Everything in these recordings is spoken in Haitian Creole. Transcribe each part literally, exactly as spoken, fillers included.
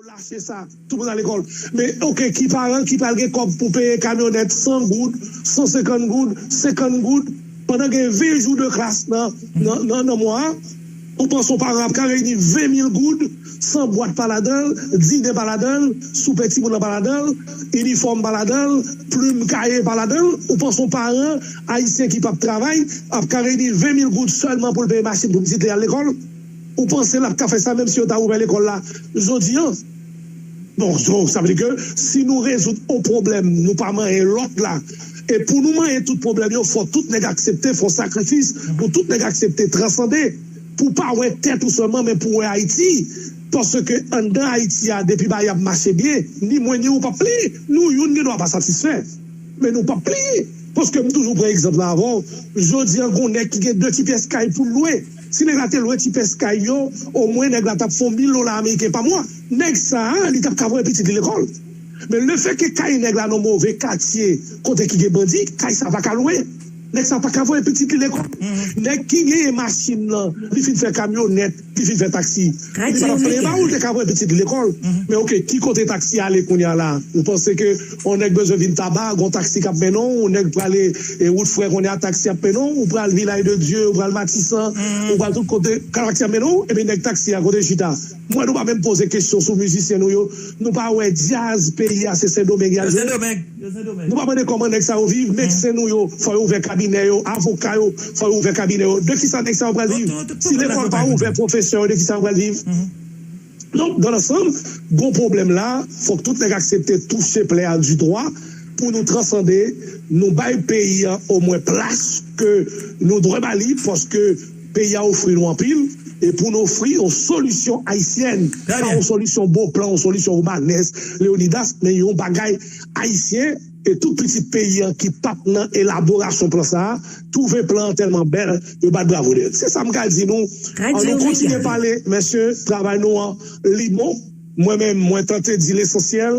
Lache sa, tout moun al lekòl. Men, oke, ki paran ki pral gen kòb pou peye kamyonèt san goud, san senkant goud, senkant goud, pandan gen ven jou de klas nan, nan, nan, nan mwa a? Ou panse yon paran ap ka reyini ven mil goud san bwat pa ladan l, dinen pa ladan l, soupe timoun nan pa ladan l, inifòm pa ladan l, plim kaye pa ladan l? Ou panse yon paran ayisyen ki p ap travay ap ka reyini ven mil goud sèlman pou l peye machin pou pitit li al lekòl? Ou panse l ap ka fè sa menm si yo ta ouvè lekòl la jodi a? Bon, so, sa vle di ke si nou rezoud yon pwoblèm, nou pa manyen lòt la. E pou nou manyen tout pwoblèm yo, fò tout nèg aksepte fè yon sakrifis, pou tout nèg aksepte transande, pou pa wè tèt ou sèlman, men pou wè Ayiti. Paske anndan Ayiti a, depi bagay ap mache byen, ni mwen ni ou p ap plenyen. Nou youn gen dwa pa satisfè. Men nou p ap plenyen. Paske m toujou pran egzanp la avè w. Jodi a, gon nèg ki gen de ti pyès kay pou l lwe. Si nèg la te lwe ti pyès kay yo, omwen nèg la t ap fè yon mil dola ameriken pa mwa. Nèg sa a, li t ap ka voye pitit li lekòl. Men lefètke kay nèg la nan move katye, kote ki gen bandi, kay sa pa ka lwe. Nèg sa pa ka voye pitit li lekòl. Nèg ki genyen machin nan, li fin fè kamyonèt, li fin fè taksi. Li pa t ap plenyen ba ou, li te ka voye pitit li lekòl. Men oke, ki kote taksi ale kounye a la? Ou panse ke yon nèg bezwen vin Taba, gon taksi k ap mennen w, yon nèg prale e wout frè kounye a taksi ap mennen w, ou pral Vilaj de Dye, ou pral Matisan, ou pral tout kote, taksi ap mennen w, epi nèg taksi a kote l chita? Mwen, nou pa menm poze kesyon sou mizisyen nou yo, nou pa wè djaz peyi a se Sendomeng y al jwe. Nou pa mande kòman nèg sa yo viv, medsen nou yo, fò yo ouvè kabinè yo, avoka yo, fò yo ouvè kabinè yo. De kisa nèg sa yo pral viv? Si lekòl pa ouvè pwofesè yo, de kisa yo pral viv? Donk, dans l'ensemble, gon pwoblèm la, fòk tout nèg aksepte touche plè a du doigt pou nou transande, nou bay peyi a omwen plas ke nou dwe ba li, paske peyi a ofri nou anpil, e pou nou ofri yon solisyon ayisyèn, pa yon solisyon bon plan, yon solisyon Romanes, Leonidas, men yon bagay ayisyen, e tout pitit peyi a ki pa t nan elaborasyon plan sa a, twouve plan an tèlman bèl, yo bat bravo dèyè l. Se sa m ka di nou, ann nou kontinye pale, mesye, travay nou an, li bon. Mwen menm, mwen tante di lesansyèl.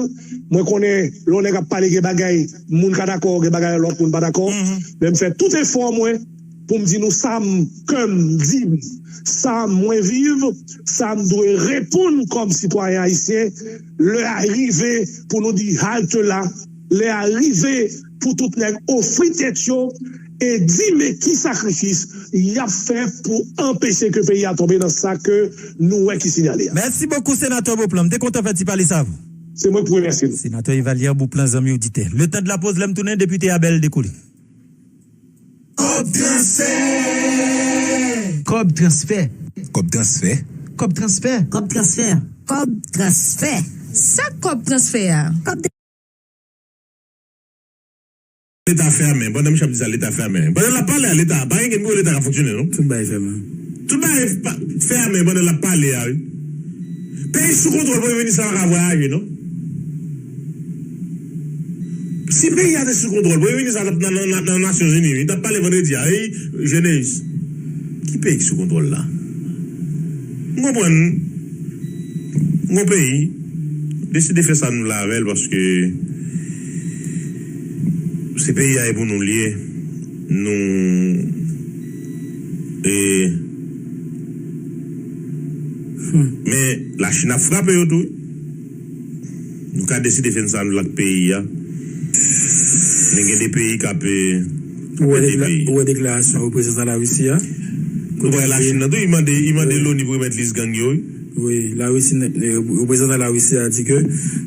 Mwen konnen lè yon nèg ap pale gen bagay, moun ka dakò, gen bagay lòt moun pa dakò. Men m fè tout efò mwen pou m di nou sa m, kè m di m, sa mwen viv, sa m dwe reponn kòm sitwayen ayisyen. Lè a rive pou nou di halte la. Lè a rive pou tout nèg ofri tèt yo e di men ki sakrifis y ap fè pou anpeche ke peyi a tonbe nan sa ke nou wè ki sinyale a. Mèsi bokou, Senatè Beauplan. M te kontan fè ti pale sa avè w. Se mwen k pou remèsye nou. Senatè Evalière Beauplan, zanmi oditè. Le temps de la pause, lè m tounen, depite Abel dekole. Kòb transfè. Kòb transfè. Kòb transfè. Kòb transfè. Kòb transfè. Kòb transfè. Sa kòb transfè a? Kòb Leta fèmen. Pandan misye ap di sa, Leta fèmen. Pandan l ap pale a Leta, pa gen nimewo Leta k ap fonksyone, non. Tout bagay fèmen. Tout bagay pa- fèmen pandan l ap pale a, wi. Peyi sou kontwòl, premye minis la pa ka vwayaje, non. Si peyi a te sou kontwòl, premye minis la t ap nan, nan, nan, nan Nasyonzini, wi. Li t ap pale vandredi a, wi, Geneus. Ki peyi ki sou kontwòl la? M konprann. Yon peyi deside fè sa nou vle avè l, paske se peyi a e pou nou l ye. Nou e men Lachin ap frape yo tou. Nou ka deside fè n sa nou l ak peyi a. Men gen de peyi k ap e, k ap ede peyi. Ou wè deklarasyon reprezantan Larisi a? Nou wè Lachin nan tou, li mande, li mande Loni pou remèt lis gang yo, wi. Wi, Larisi, reprezantan Larisi a di ke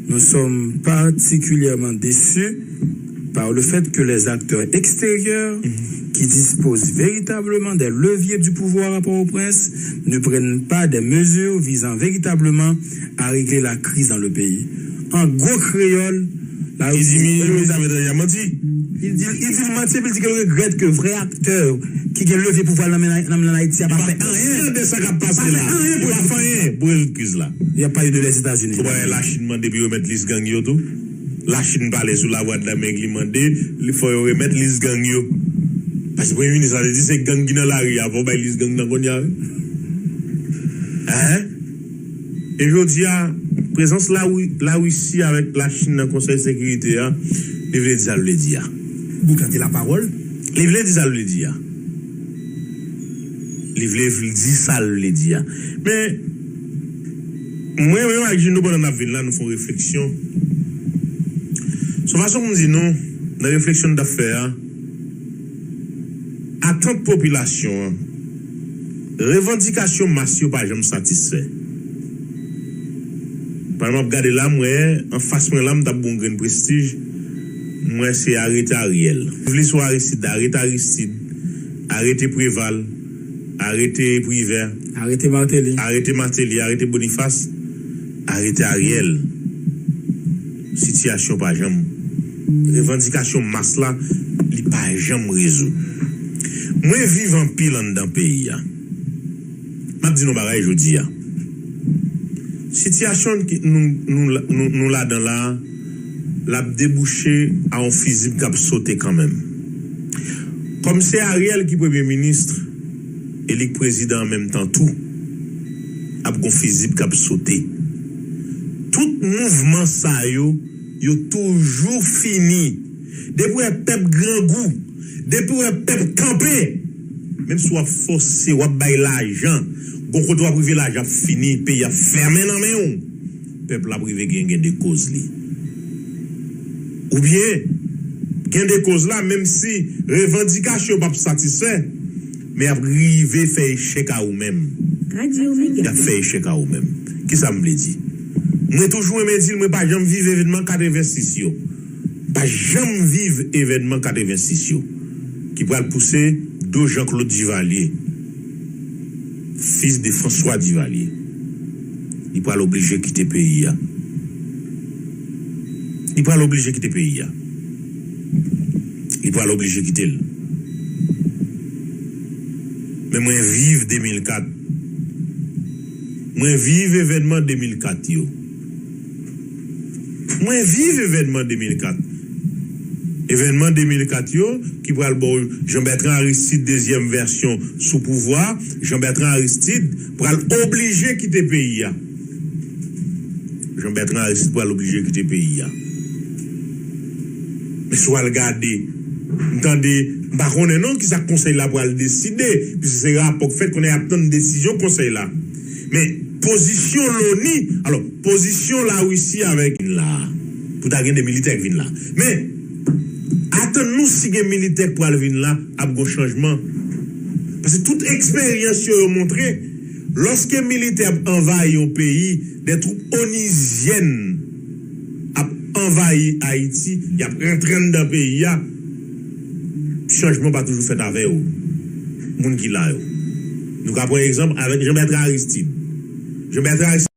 nous sommes particulièrement déçus par le fait que les acteurs extérieurs qui disposent véritablement des leviers du pouvoir à Port-au-Prince ne prennent pas des mesures visant véritablement à régler la crise dans le pays. En gros créole, la Li di mi- Minis Afè Etranjè a manti. Li di, li di l manti epi l di ke l regrèt ke vrè aktè ki gen levye pouvwa nan men, nan men Ayiti a pa fè anyen. Li pa fè anyen de sa k ap pase la. Li pa fè anyen pou rezoud kriz la. Y ap pale de Lèzetazini. Ou pa wè Lachin mande pou yo remèt lis gang yo tou? Lachin pale sou Lavwadlamerik, li mande, li fò yo remèt lis gang yo. Paske premye minis la te di se gang ki nan lari a, fò w bay lis gang nan kounye a, wi. Hein? E jodi a, prezans Lawi- Larisi avèk Lachin nan Konsèy Sekirite a, li vle di sa l vle di a. Boukante lapawòl. Li vle di sa l vle di a. Li vle di sa l vle di a. Men, Mwen menm ak Gino, pandan n ap vin la, nou fè yon refleksyon. Se yon fason pou m di nou, nan refleksyon n t ap fè a, atant popilasyon an, revandikasyon mas yo pa janm satisfè. Pandan m ap gade la, m wè anfas mwen la, m t ap gen yon grenn prestij, m wè se arete Ariel. Vle sou Aristide, arete Aristide, arete Preval, arete Privè, Arete Martelly. Arete Martelly, arete Boniface, arete Ariel. Sitiyasyon pa janm. Revandikasyon mas la, li pa janm rezoud. Mwen viv anpil anndan peyi a. M ap di nou bagay jodi a. Sitiyasyon ki nou, nou, nou, nou ladan la, l ap debouche a yon fizib k ap sote kanmenm. Kòm se Ariel ki premye minis, e li k prezidan an menm tan tou, ap gon fizib k ap sote. Tout mouvman sa yo, yo toujou fini. Depi w wè pèp grangou, depi w wè pèp kanpe, menm si w ap fòse, w ap bay lajan, gon kote w ap rive lajan ap fini, peyi ap fèmen nan men w. Pèp la ap rive gen, gen de koz li. Oubyen, gen de koz la, menm si revandikasyon p ap satisfè, men y ap rive fè echèk a ou menm. Radyo Mega. Y ap fè echèk a ou menm. Kisa m vle di? Mwen toujou renmen di l, mwen pa janm viv evènman katrevensis yo. Pa janm viv evènman katrevensis yo. Ki pral pouse do Jean-Claude Duvalier, fils de François Duvalier. Li pral oblije kite peyi a. Li pral oblije kite peyi a. Li pral oblije kite l. Men mwen viv de mil kat. Mwen viv evènman de mil kat yo. Mwen viv evènman de mil kat. Evènman de mil kat yo ki pral ba w Jean Bertrand Aristide dezyèm vèsyon sou pouvwa. Jean Bertrand Aristide pral oblije kite peyi a. Jean Bertrand Aristide pral oblije kite peyi a. Men si w al gade, m tande, m pa konnen non kisa konsèy la pral deside, piske se rapò k fèt, konnen y ap tann desizyon konsèy la. Men pozisyon loni, alò, pozisyon Larisi avèk vin la, pou ta gen de militè k vin la. Men, atann nou si gen militè k pral vin la, ap gon chanjman. Paske tout eksperyans yo, yo montre, lòske militè ap anvayi yon peyi, de twoup onizyèn ap anvayi Ayiti, y ap rantre anndan peyi a, chanjman pa toujou fèt avè yo, moun ki la yo. Nou ka pran egzanp avèk Jean Bertrand Aristide. Jean Bertrand Aristide.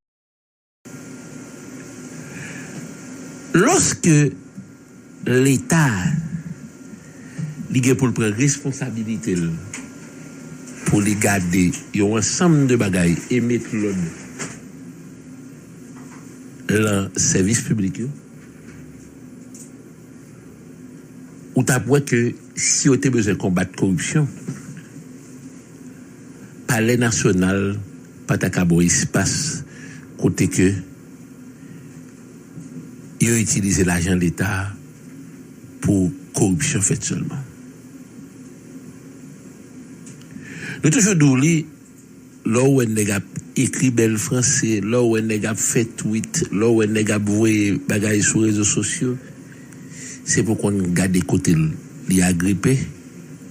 Lòske Leta, li gen pou l pran responsabilite l, pou li gade yon ansanm de bagay e met lòd lan sèvis piblik yo, ou t ap wè ke si yo te bezwen konbat koripsyon, Palè Nasyonal pa ta ka ba w espas kote ke yo itilize lajan Leta pou koripsyon fèt sèlman. Nou toujou di w li, lè w wè nèg ap ekri bèl franse, lè w wè nèg ap fè tweet, lè w wè nèg ap voye bagay sou rezo sosyo, se pou w konn gade kote l, li agripe,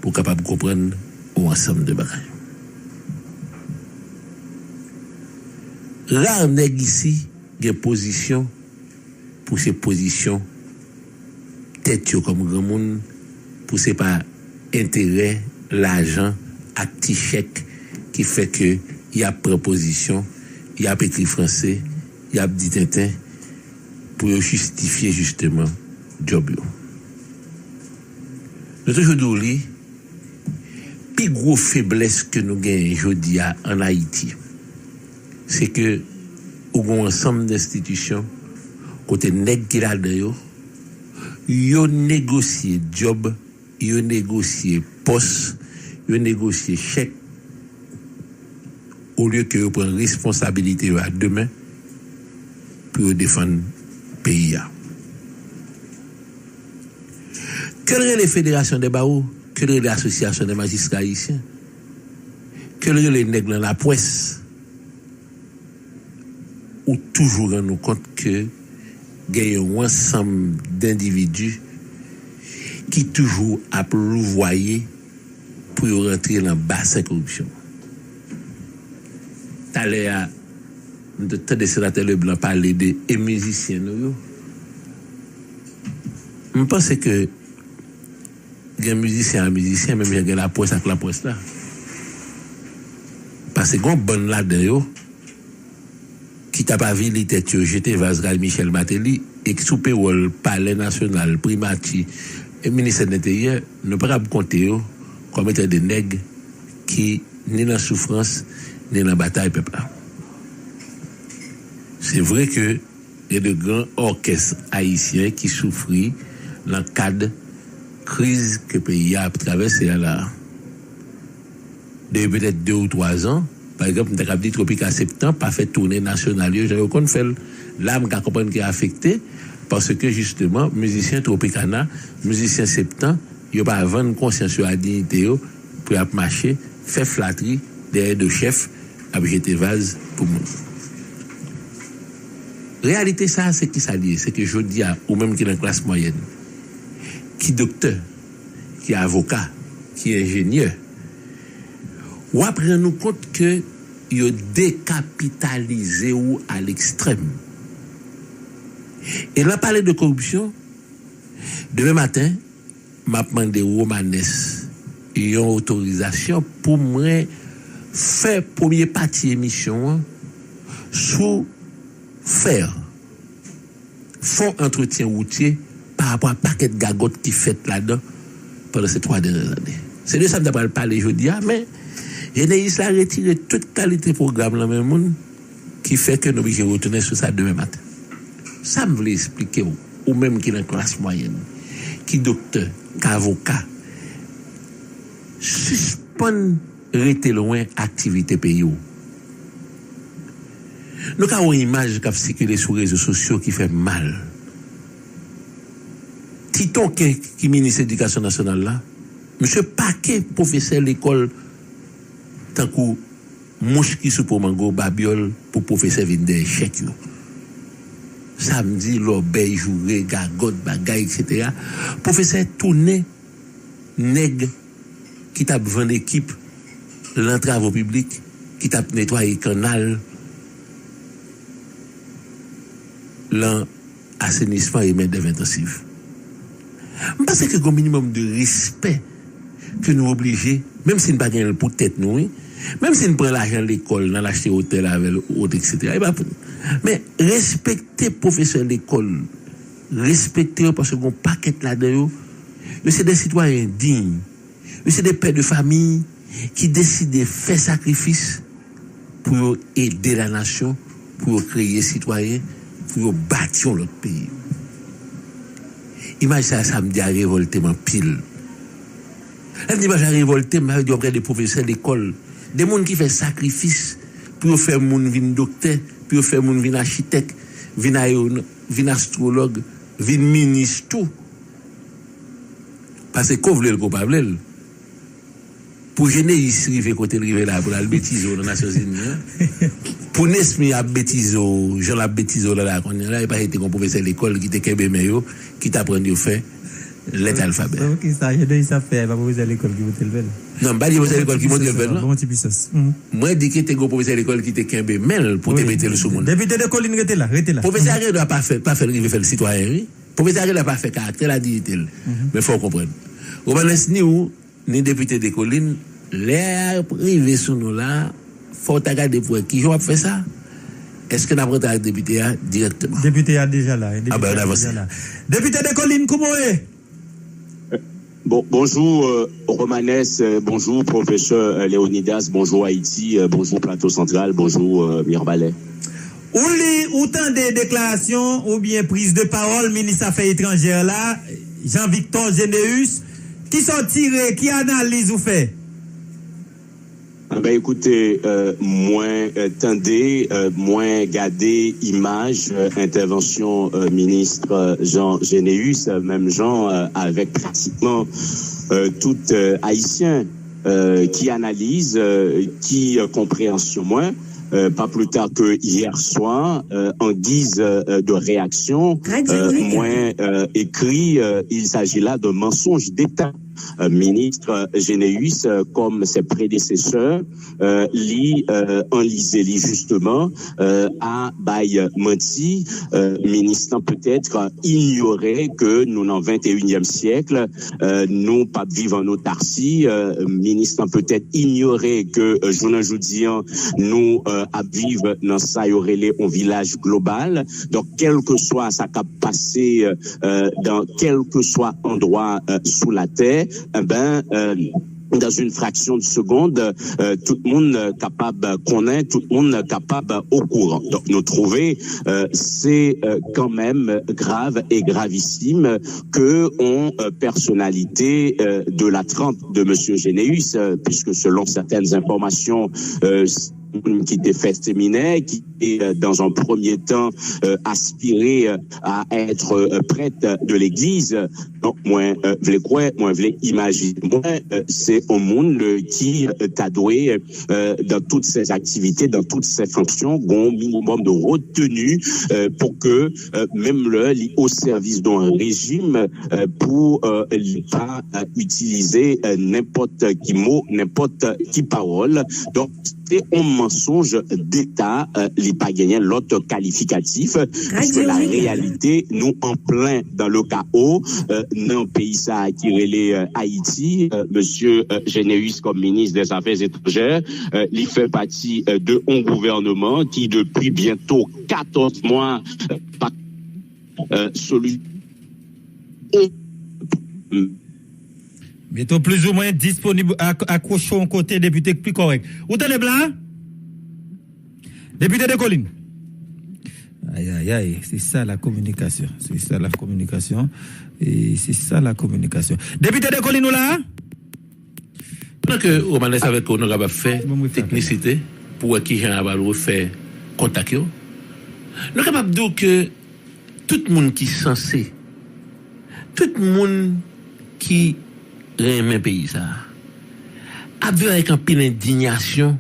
pou w kapab konprann yon ansanm de bagay. Ra nèg isi gen pozisyon pou se pozisyon tèt yo kòm granmoun, pou se pa enterè, lajan ak ti chèk ki fè ke y ap pran pozisyon, y ap ekri franse, y ap di tenten pou yo jistifye jisteman djòb yo. Nou toujou di w li, pi gwo feblès ke nou genyen jodi a ann Ayiti, se ke ou gen yon ansanm de enstitisyon kote nèg ki ladan yo, yo negosye djòb, yo negosye pòs, yo negosye chèk, olye ke yo pran responsabilite yo a de men pou yo defann peyi a. Ke l rele Federasyon dè Bawo, ke l rele Asosyasyon dè Majistra Ayisyen, ke l rele nèg lan lapwès, ou toujou rann ou kont ke gen yon ansanm dendividi ki toujou ap louvwaye pou yo rantre nan basen koripsyon. Talè a, nou te tande Senatè Leblanc pale de e mizisyen nou yo. M panse ke gen mizisyen a mizisyen, menm jan gen lapwès ak lapwès la. Paske gen yon bann ladan yo ki t ap avili tèt yo, jete vaz kay Michel Martelly, e ki sou pewòl Palè Nasyonal, Primati, e Ministè Lenteryè, nou pa kab konte yo kòm etan de nèg ki ni nan soufrans, ni nan batay pèp la. Se vre ke gen de gran òkès ayisyen ki soufri nan kad kriz ke peyi a ap travèse a la a. Depi petèt de ou twa zan, pa egzanp, m ta kab di Tropika Septan pa fè tounen nasyonal yo jan yo konn fè l. La, m ka konprann ke afekte, paske jisteman, mizisyen Tropicana, mizisyen Septan, yo pa vann konsyans yo a diyite yo pou y ap mache, fè flatri dèyè do chèf, ap jete vaz pou moun. Reyalite sa a, se ki sa l ye? Se ke jodi a, ou menm ki nan klas mwayèn, ki doktè, ki avoka, ki enjenyè, w ap rann ou kont ke yo dekapitalize w a lekstrèm. E lè w pale de koripsyon, demen maten, m ap mande Romanes yon otorizasyon pou mwen fè premye pati emisyon an sou fè, fon antretyen woutye pa rapò a pakèt gagòt ki fèt ladan pandan se twa dènye lane. Se de sa m ta pral pale jodi a, men Jeneyis la retire tout kalite pwogram nan men moun ki fè ke nou oblije retounen sou sa demen maten. Sa m vle eksplike w, ou menm ki nan klas mwayèn, ki doktè, k avoka, sispann rete lwen aktivite peyi w. Nou ka wè yon imaj k ap sikile sou rezo sosyo ki fè m mal. Ti Tonken ki minis edikasyon nasyonal la, misye pake pwofesè lekòl tankou mouch ki sou po mango, babyòl pou pwofesè vin dèyè chèk yo. Samdi, lòbèy, joure, gagòt, bagay, etsetera. Pwofesè tounen nèg ki t ap vann ekip lan travo piblik, ki t ap netwaye kannal lan asenisman e mendèv entansiv. M panse ke gen yon minimòm de respè ke nou oblije, menm si n pa gen l pou tèt nou, wi, menm si n pran lajan lekòl, n al achte otèl avè l, ot, etsetera. E pa pou nou. Men, respekte pwofesè lekòl, respekte yo, paske gen yon pakèt ladan yo, yo se de sitwayen diy. Yo se de pè de fanmi ki deside fè sakrifis pou yo ede lanasyon, pou yo kreye sitwayen, pou yo bati yon lòt peyi. Imaj sa a, samdi a, revòlte m anpil. Lè m di imaj la revòlte m, sa vle di w ap gade pwofesè lekòl, de moun ki fè sakrifis pou yo fè moun vin doktè, pou yo fè moun vin achitèk, vin ayewonòm, vin astwològ, vin minis tou. Paske ko vle l, ko pa vle l, pou Jeneyis rive kote l rive la, pou l al betize w nan Nasyonzini an, pou Nesmy ap betize w jan l ap betize w la, la kounye a la, e pa se te gen yon pwofesè lekòl ki te kenbe men yo, ki t aprann yo fè lèt alfabè. Donk, ki sa Jeneyis ap fè a, e pa pwofesè lekòl ki pote l fè l? Non, m pa di pwofesè lekòl ki montre l fè l, non. Bon, ti pisans. Mwen di ke te gen yon pwofesè lekòl ki te kenbe men l pou te mete l sou moun. Depite Dekolin, rete la, rete la. Pwofesè a gen dwa pa fè, pa fè l rive fè l sitwayen, wi. Pwofesè a gen dwa pa fè karaktè l ak diyite l. Men fò w konprann. Romanes, ni ou, ni depite Dekolin, lè y ap rive sou nou la, fò w ta gade pou wè kijan w ap fè sa. Èske n ap rantre ak depite a dirèkteman? Depite a deja la. Ah ben, n avanse. Depite Dekolin, kòman w ye? Bon, bonjou, euh, Romanes, euh, bonjou, pwofesè, euh, Leonidas, bonjou, Ayiti, euh, bonjou, Plato Santral, bonjou, euh, Mibalè. Ou li, ou tande deklarasyon oubyen priz de pawòl minis afè etranjè la, Jean Victor Généus, kisa w tire, ki analiz ou fè? Anben, ekoute, euh, mwen euh, tande, euh, mwen gade imaj euh, entèvansyon euh, minis euh, Jean Généus, euh, menm jan euh, avèk pratikman euh, tout euh, Ayisyen euh, ki analiz, euh, ki euh, konpreyansyon mwen. Euh, pas plus tard que hier soir, euh, en guise euh, de réaction, euh, moi euh, écrit, euh, il s'agit là d'un mensonge d'État. Euh, ministre Généus, euh, comme ses prédécesseurs, euh, li euh, enlisé li justement euh, à bay manti. Euh, ministre peut-être ignorait que nous dans vingt et unième siècle, euh, nous pas vivre en autarcie. Euh, ministre peut-être ignorait que euh, jounen jodi an nou euh, ap viv nan sa yo rele yon vilaj global. Donk kèlkeswa sa k ap pase euh, dans quel que soit endroit euh, sous la terre, eh ben euh, dans une fraction de seconde, euh, tout moun kapab konnen, tout moun kapab au courant. Donc nous trouver, euh, c'est euh, quand même grave et gravissime que on euh, personnalité euh, de la trempe de Monsieur Généus, euh, puisque selon certaines informations, euh, moun ki te fè seminè, ki te euh, dans un premier temps euh, aspiré euh, à être euh, prêtre de l'église. Donk mwen euh, vle kwè, mwen vle imajine mwen euh, se yon moun euh, ki euh, ta dwe euh, dans toutes ses activités, dans toutes ses fonctions, gon minimum de retenue euh, pour que euh, même le li au service d'un régime euh, pour euh, li pa euh, utiliser euh, n'importe qui mot, n'importe qui parole. Donc c'est un mensonge d'État, euh, li pa genyen lòt kalifikatif, puisque la réalité, nous en plein dans le chaos, euh, nan peyi sa ki rele euh, Ayiti, euh, Monsieur euh, Généus comme ministre des Affaires étrangères, euh, li fè pati euh, de un gouvernement qui depuis bientôt quatorze mois euh, pa euh, solution. Mete w plizoumwen disponib, ak, akwoche w yon kote, depite, k pi kòrèk. Ou tande m la? Depite Dekolin. Ay, ay, ay, se sa la kominikasyon. Se sa la kominikasyon. E se sa la kominikasyon. Depite Dekolin, ou la? Pandan ke Romanes avèk Onorab ap fè teknisite pou wè kijan y ap al refè kontak yo, nou kapab di w ke tout moun ki sanse, tout moun ki renmen peyi sa a, ap viv avèk anpil endiyasyon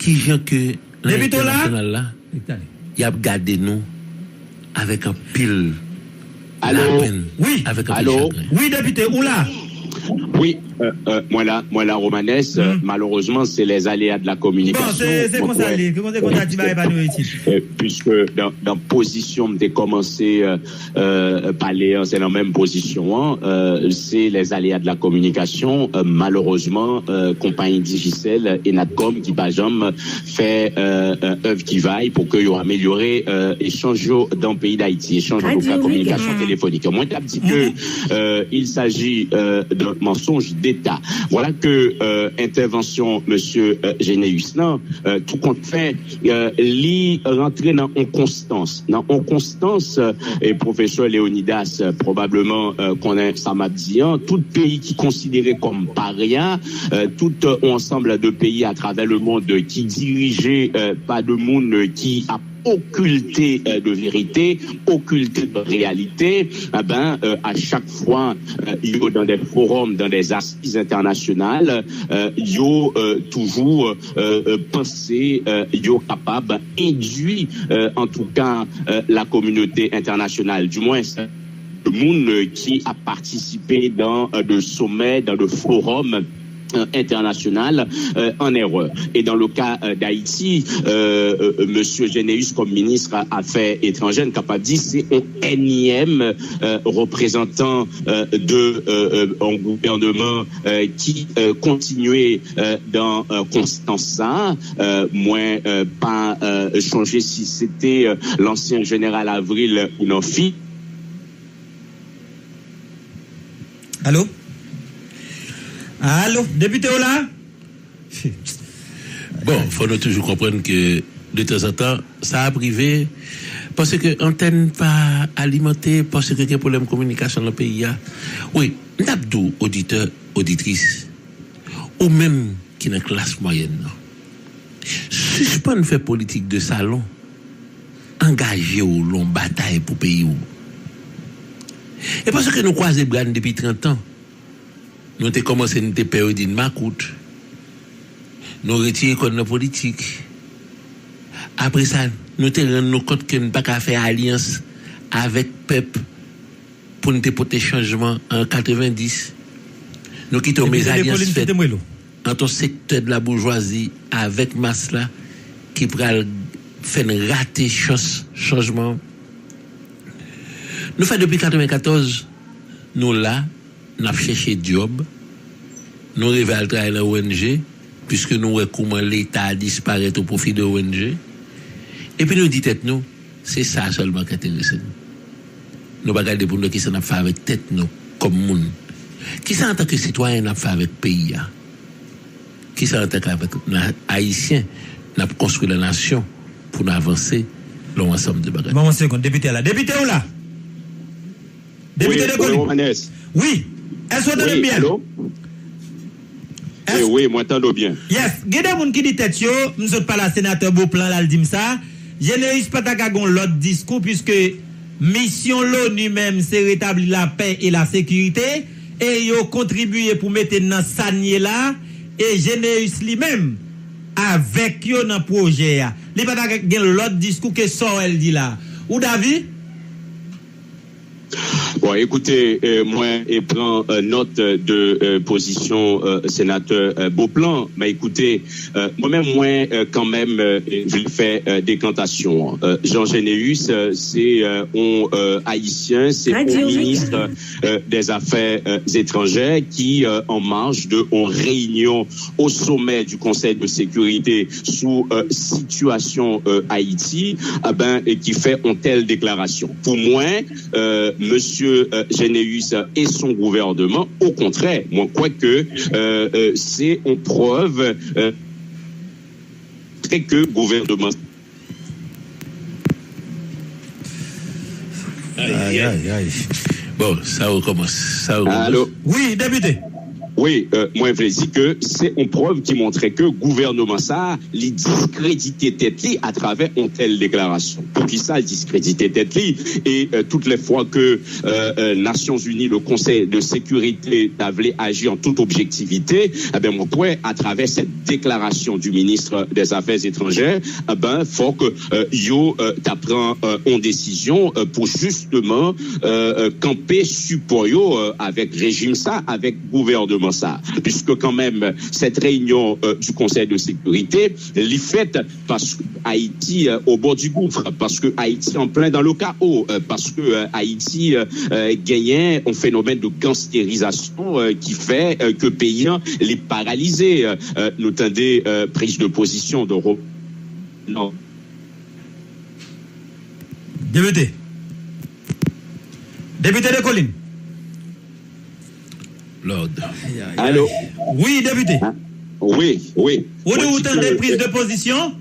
kijan ke nan entènasyonal la y ap gade nou avèk anpil lapenn, avèk anpil chagren. Wi, depite, ou la? Wi, euh, euh, mwen la, mwen la, Romanes. Euh, malheureusement, c'est les aléas de la communication. Bon, se, se konsa li, se konsa ti bagay pa nou isit. Euh, puisque dans, dans position m te kòmanse euh, euh, pale an, se nan menm pozisyon an. Euh, c'est les aléas de la communication. Euh, malheureusement, euh, konpayi Digicel, Enatcom, ki pa janm fè euh, euh, œuvre qui vaille pour que yo améliorer euh, échange yo dans le pays d'Haïti, échange en tout cas communication téléphonique. Mwen t ap di que euh, il s'agit euh, d'un mensonge d'État. Voilà que euh, intervention monsieur euh, Généus nan euh, tout compte fait euh, li rentre dans une constance, dans une constance euh, et professeur Léonidas euh, probablement euh, connaît sa m'a dit, hein, tout pays qui considéré comme paria, euh, tout euh, ensemble de pays à travers le monde qui dirigé euh, par de monde qui a occulté euh, de vérité, occulté de réalité, eh ben, euh, à chaque fois, euh, yo dans des forums, dans des assises internationales, euh, yo euh, toujours euh, euh, pensé, euh, yo capable induit euh, en tout cas euh, la communauté internationale, du moins le monde euh, qui a participé dans euh, de sommets, dans de forums euh, international euh, en erreur. Et dans le cas euh, d'Haïti, euh, euh, Monsieur Généus comme ministre Affaires étrangères, capable dire c'est un énième euh, représentant euh, de euh, euh, un gouvernement euh, qui euh, continuait euh, dans euh, constance ça. Euh, moi, euh, pas euh, changer si c'était euh, l'ancien général Avril ou non fi. Alo? Alo, depite w la? Bon, fò nou toujou konprann ke de tanzantan sa ap rive paske antèn pa alimante, paske gen pwoblèm kominikasyon nan peyi a. Wi, m t ap di w, oditè, oditris, ou menm ki nan klas mwayèn nan, sispann fè politik de salon. Angaje w lan yon batay pou peyi w. E paske nou kwaze bra n depi trant an, nou te kòmanse n te pè yo di n makout, nou retire kò n nan politik, Apre sa, nou te rann nou kont ke n pa ka fè alyans avèk pèp pou n te pote chanjman an katrevendis. Nou kite yon mezalyans fèt ant yon sektè de la boujwazi avèk mas la ki pral fè n rate chans chanjman an. Nou fè depi katrevenkatòz, nou la, n ap chèche djòb, nou rive al travay nan O N G, piske nou wè kouman Leta a disparèt o pwofi de O N G, epi nou di tèt nou, se sa sèlman k enterese n. Nou pa gade pou n wè kisa n ap fè avèk tèt nou kòm moun. Kisa antanke sitwayen n ap fè avèk peyi a? Kisa antanke avèk na- Ayisyen n ap konstwi la nasyon pou n avanse lè yon ansanm de bagay? Ban mwen yon segonn, depite a la. Depite ou la? Depite de Kolin. Wi, Romanes. Wi. Èske w tande m byen? Alo? Wi, mwen tande w byen. Yes. Gen de moun ki di tèt yo, m sot pale a senatè Beauplan la, l di m sa. Généus pa ta ka gen yon lòt diskou, piske misyon l'ONU menm, se retabli lapè e lasekirite, e yo kontribiye pou mete n nan sa n ye la, e Généus li menm, avèk yo nan pwojè a. Li pa ta ka gen lòt diskou ke sa w wè l di la. Ou Davi? Bon, écoutez, euh, mwen e pran euh, note euh, de euh, position euh, sénateur euh, Beauplan, mais écoutez, euh, mwen menm mwen euh, quand même euh, vle fè euh, décantation. Euh, Jean Généus, euh, c'est euh, un euh, haïtien, c'est un ministre euh, des affaires euh, étrangères qui euh, en marge de une réunion au sommet du Conseil de sécurité sou euh, situation euh, Haïti, eh ben, et qui fait une telle déclaration. Pour moi, euh, Monsieur euh, Généus et son gouvernement, au contraire, moi, je crois que euh, euh, c'est une preuve euh, très que gouvernement Ay, ay, ay. Bon, sa rekòmans. Sa rekòmans. Alo. Wi, depite. Wi, euh, mwen vle di ke se yon prèv ki montre ke gouvènman sa a, li diskredite tèt li atravè yon tèl deklarasyon. Poukisa l diskredite tèt li? E euh, tout lè fwa ke euh, euh, Nasyonzini, le Conseil de sécurité, ta vle aji an tout objektivite, e ben mwen kwè atravè cette déclaration du ministre des Affaires étrangères, e ben fòk euh, yo euh, ta pran euh, yon desizyon euh, pou jisteman euh, euh, kanpe sipò yo euh, avèk rejim sa, avèk gouvènman sa. Puisque quand même cette réunion euh, du Conseil de sécurité, li fèt paske Ayiti euh, au bord du gouffre, paske Ayiti en plein dans le chaos, euh, paske euh, Ayiti euh, euh, genyen yon fenomèn de gangstérisation euh, ki fè euh, ke peyi an li paralize. Euh, nou tande euh, prise de position de Ro- non. Depite. Depite de Kolin. Lòd. Alo. Wi, depite. Wi, wi. Ou di ou tande priz de pozisyon?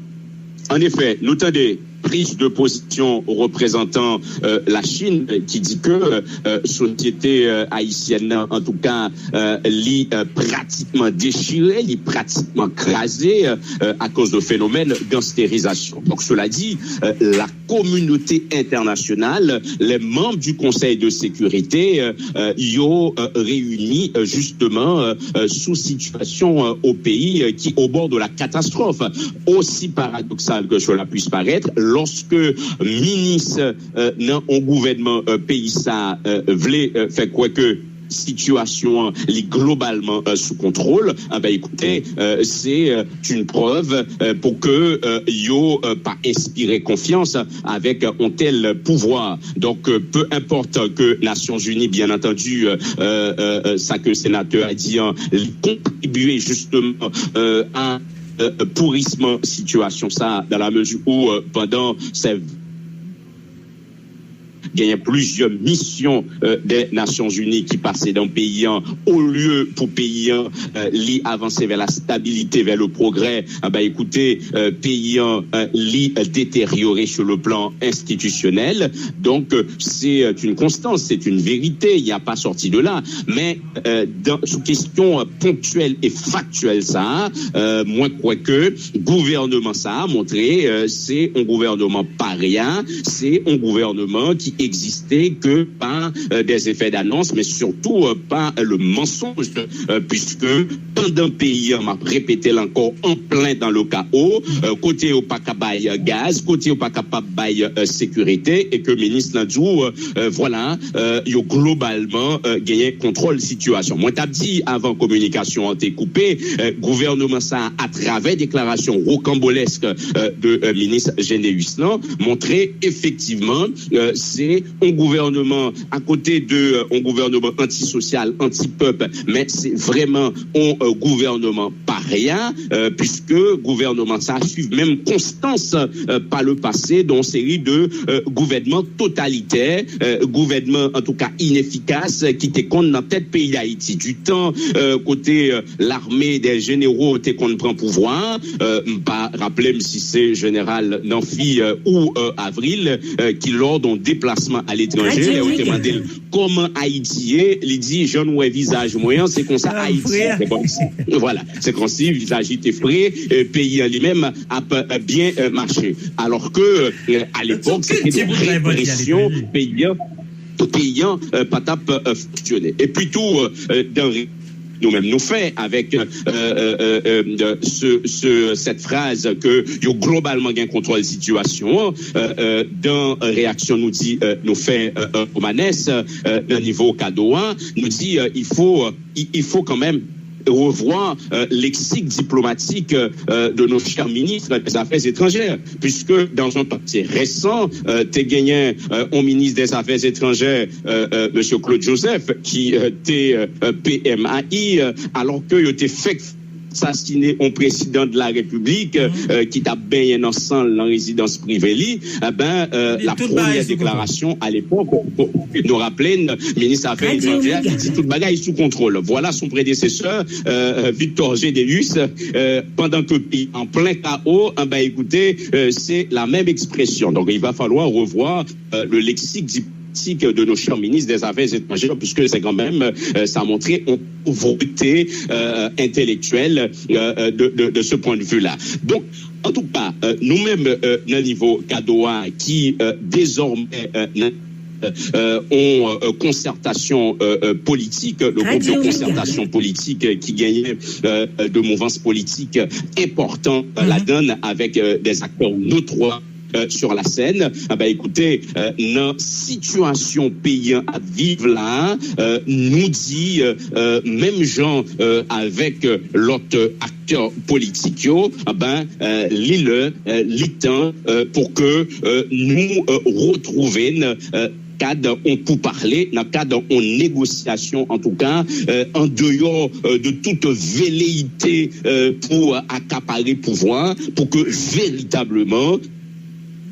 An efè, nou tande priz de pozisyon reprezantan euh, la Chine ki di ke euh, sosyete euh, ayisyèn nan, an tou ka, euh, li euh, pratikman dechire, li pratikman kraze euh, akoz de fenomèn gangstérisation. Donc, cela dit, euh, la communauté internationale, les membres du Conseil de sécurité, euh, euh, yo euh, réunis euh, justement euh, euh, sous situation euh, au pays euh, qui au bord de la catastrophe. Aussi paradoxal que cela puisse paraître, lorsque ministre euh, dans un gouvernement euh, pays ça euh, voulait euh, faire quoi que situation li globalement euh, sous contrôle, ah ben écoutez, euh, c'est euh, une preuve euh, pour que euh, yo euh, pas inspirer confiance avec euh, un tel pouvoir. Donc euh, peu importe que Nations Unies, bien entendu, euh, euh, euh, ça que le sénateur a dit, hein, contribuer justement euh, à euh, pourrissement situation ça, dans la mesure où euh, pendant ces genyen plizyè misyon euh, dè Nasyonzini ki pase nan peyi an, olye pou peyi an euh, li avanse vè la stabilite, vè le progrès, a ben écoutez, euh, peyi an euh, li détérioré sur le plan institutionnel. Donc euh, c'est euh, une constance, c'est une vérité, il n'y a pas sorti de là. Mais euh, dans, sous question euh, ponctuelle et factuelle, ça, euh, moi, quoi que gouvernement ça a montré, euh, c'est un gouvernement paria, c'est un gouvernement qui egziste ke pa euh, des effets d'annonce, men sitou euh, pa euh, le mensonge, euh, puisque pandan peyi an, m ap repete l ankò, an plen dans le chaos, euh, kote yo pa ka bay euh, gaz, kote yo pa kapab bay euh, sekirite, e ke minis lan di w, euh, vwala, euh, yo globalman euh, genyen kontwòl sitiyasyon. Mwen t ap di avan kominikasyon an te koupe, euh, gouvènman sa, atravè deklarasyon wokanbolèsk euh, de euh, minis Généus lan, montre efektivman euh, se yon gouvènman, akote de euh, yon gouvènman antisosyal, antipèp, men se vrèman yon euh, gouvènman parya, euh, puisque gouvènman sa suiv menm konstans euh, pa le pase de yon seri de euh, gouvènman totalitè, euh, gouvènman an tou ka inefikas euh, ki te konn nan tèt peyi Dayiti. Du tan euh, kote euh, lame dè jenero te konn pran pouvwa, euh, m pa raple m si se jeneral Nanfi euh, ou euh, Avril euh, ki lò yon deplasman aletranje, lè yo te mande l kòman Ayiti ye, li di jan nou wè vizaj mwen an, se konsa Ayiti ye. Se kòmsi, vwala, se kòmsi vizaj li te fre, euh, peyi an li menm ap euh, byen euh, mache. Alò ke euh, alepòk, se te de represyon peyi an, peyi an euh, pa t ap euh, fonksyone. Epi tou, euh, dan nou menm nou fè avèk euh, euh, euh, euh, ce, ce, cette phrase ke yo globalman gen kontwòl sitiyasyon an, euh, euh, dan reyaksyon nou di euh, nou fè euh, euh, Romanes euh, nan nivo kado a, nou di euh, il faut euh, il, il faut quand même revoir euh, lexique diplomatique euh, de nos chers ministres des Affaires étrangères, puisque dans un passé récent, euh, te genyen euh, yon minis des Affaires étrangères, euh, euh, M. Claude Joseph, ki euh, te euh, P M A I, euh, alò ke yo te fèk sasinen yon prezidan de la Repiblik euh, ki t ap benyen nan san l nan rezidans prive li, e ben, euh, la premyè deklarasyon alepòk, nou raple n, minis afè etranjè a ki di tout bagay sou kontwòl. Vwala son predesesè, euh, Victor Généus, euh, pandan ke peyi an plen kao, e ben, écoutez, euh, c'est la même expression. Donc, il va falloir revoir euh, le lexique diplomatique de nos chers ministres des Affaires étrangères, puisque c'est quand même, euh, ça a montré une pauvreté euh, intellectuelle euh, de, de, de ce point de vue-là. Donc, en tout cas, euh, nous-mêmes, euh, nan nivo kado a, ki euh, désormais euh, euh, on euh, concertation euh, euh, politique, le groupe de concertation politique euh, qui gagne euh, de mouvance politique important euh, là-dedans avec euh, des acteurs notoires euh, sur la scène, eh ben, écoutez, euh, nan sitiyasyon peyi an ap viv la, euh, nou di euh, euh, menm jan euh, avèk euh, lòt euh, aktè politik yo, eh ben, euh, li lè, euh, li tan euh, pou ke euh, nou euh, retwouve n euh, kad on poupale, nan kad on negosyasyon, an tou ka, euh, an deyò euh, de tout veleyite euh, pou euh, akapare pouvwa, pou ke veritableman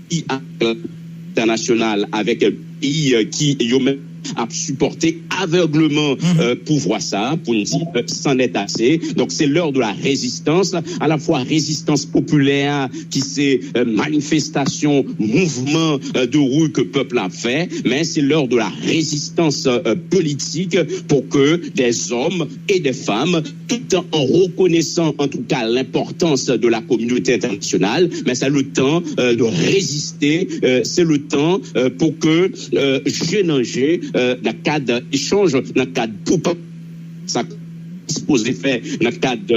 i a entènasyonal avèk peyi ki yo menm ap sipòte avègleman euh, pouvwa sa, pou n di euh, c'en est assez. Donk se lè de la rezistans, alafwa rezistans popilè ki se euh, manifestasyon, mouvman euh, de ri ke pèp la ap fè, men se lè de la rezistans euh, politik pou ke des hommes et des femmes, tout en reconnaissant en tout cas l'importance de la communauté internationale, mais c'est le temps euh, de résister, euh, c'est le temps euh, pour que euh, je nange euh, dans le cadre échange, dans le cadre poupa sa sipoze fè nan kad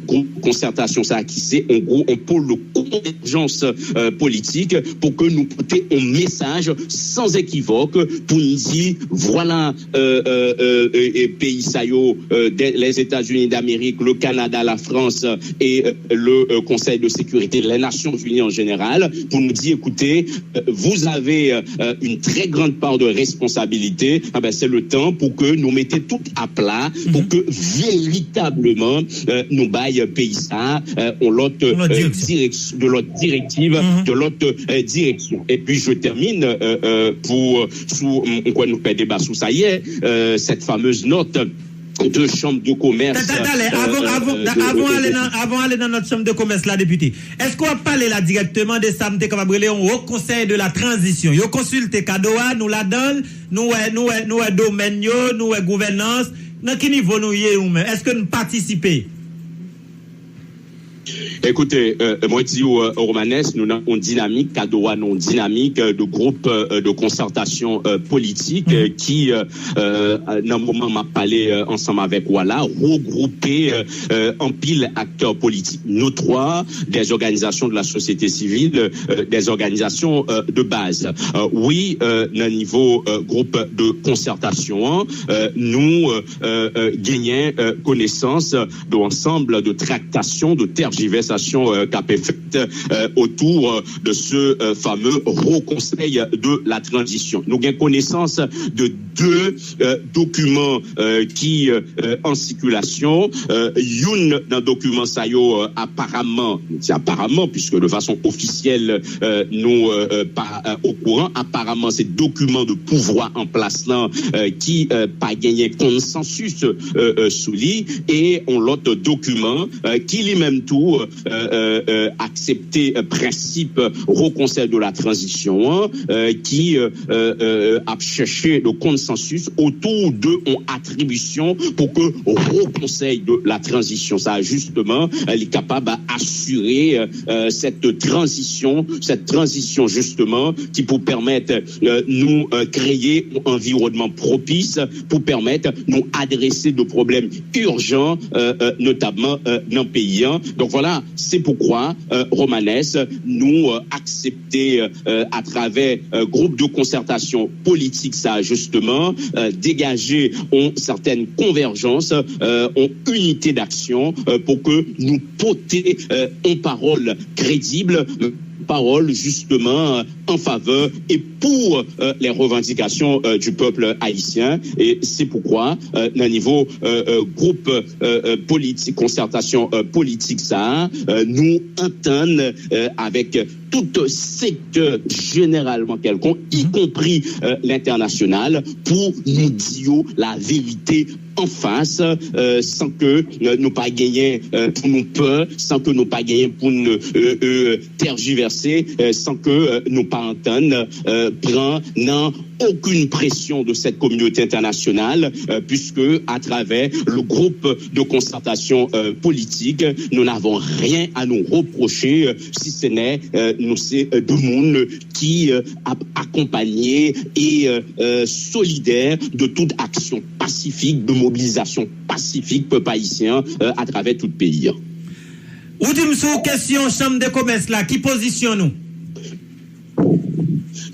gwo konsètasyon sa ki se yon gwo yon pol de konvèjans euh, politik pou ke nou pote yon mesaj san ekivòk pou n di vwala euh, euh, euh, euh, peyi sa yo euh, Lèzetazini Damerik, le Kanada, la Frans e euh, le euh, Konsèy de Sekirite, les Nations Unies en général, pou nou di ekoute, euh, vous avez euh, une très grande part de responsabilité, ah ben, c'est le temps pour que nous mettions tout à plat, pour que véritablement euh, nou bay peyi sa euh, on lot euh, dirèksyon, de lot direktiv, de lot euh, direksyon. Et puis je termine euh, euh, pour sou m kwè nou fè deba sou sa yè, euh, cette fameuse note de chambre de commerce. Talè, avan avan avan ale nan avan ale nan nòt chanm de komès la, depite, èske w ap pale la dirèkteman de sa m te kapab rele yon wo konsèy de la tranzisyon? Yo konsilte kado a, nou ladan l, nou wè nou wè nou wè domèn yo, nou wè gouvènans. Nan ki nivo nou ye nou menm? Èske n patisipe? Écoutez, euh, moi dis euh, Romanes, nous avons une dynamique, cadre nous dynamique euh, de groupe euh, de concertation euh, politique euh, qui, euh, euh, dans le moment, m'a parlé euh, ensemble avec Wala, regroupé euh, euh, en pile acteurs politiques notoires des organisations de la société civile, euh, des organisations euh, de base. Euh, oui, euh, dans le niveau euh, groupe de concertation, hein, euh, nous euh, euh, euh, gagnons euh, connaissance de ensemble de tractations, de tergiversations euh, qu'a fait euh, autour euh, de ce euh, fameux Haut Conseil de la Transition. Nous avons connaissance de deux euh, documents euh, qui euh, euh, en circulation. Euh, youn nan dokiman sa yo euh, aparaman, se aparaman, puisque de façon officielle euh, nou euh, euh, pa euh, okouran, aparaman se dokiman de pouvwa an plas lan euh, ki euh, pa genyen konsansis euh, euh, sou li, e yon lòt dokiman euh, ki li menm tou euh, euh, euh, aksepte euh, prensip Haut Conseil de la Transition an, euh, ki euh, euh, euh, ap chèche de konsansis otou de yon atribisyon pou ke Haut Conseil de la Transition sa justement euh, li kapab asire euh, cette transition, cette transition justement qui pour permettre euh, nous euh, créer un environnement propice pour permettre nous adresser de problèmes urgents euh, euh, notamment euh, dans le pays. Donc voilà, c'est pourquoi euh, Romanes nous euh, accepter euh, à travers euh, groupe de concertation politique ça justement euh, dégager une certaine convergence, euh, une unité d'action euh, pour que nous porter euh, une parole crédible, une parole justement euh, en faveur et pour euh, les revendications euh, du peuple haïtien. Et c'est pourquoi euh, au niveau euh, euh, groupe euh, euh, politique, concertation euh, politique ça, euh, nous entendons euh, avec tout sektè jeneralman kèlkonk, y compris euh, l'international, pour nous dire la vérité en face euh, sans que euh, nous pas gagner euh, pour nous peur, sans que nous pas gagner pour nous euh, euh, tergiverser, euh, sans que euh, nous pas entendre euh, prendre non aucune pression de cette communauté internationale, euh, puisque à travers le groupe de concertation euh, politique, nous n'avons rien à nous reprocher, euh, si ce n'est euh, nous c'est euh, deux mondes qui euh, a- accompagnés et euh, euh, solidaires de toute action pacifique, de mobilisation pacifique peuple haïtien euh, à travers tout le pays. Ou di m sou kesyon chanm de komès la, ki pozisyon nou?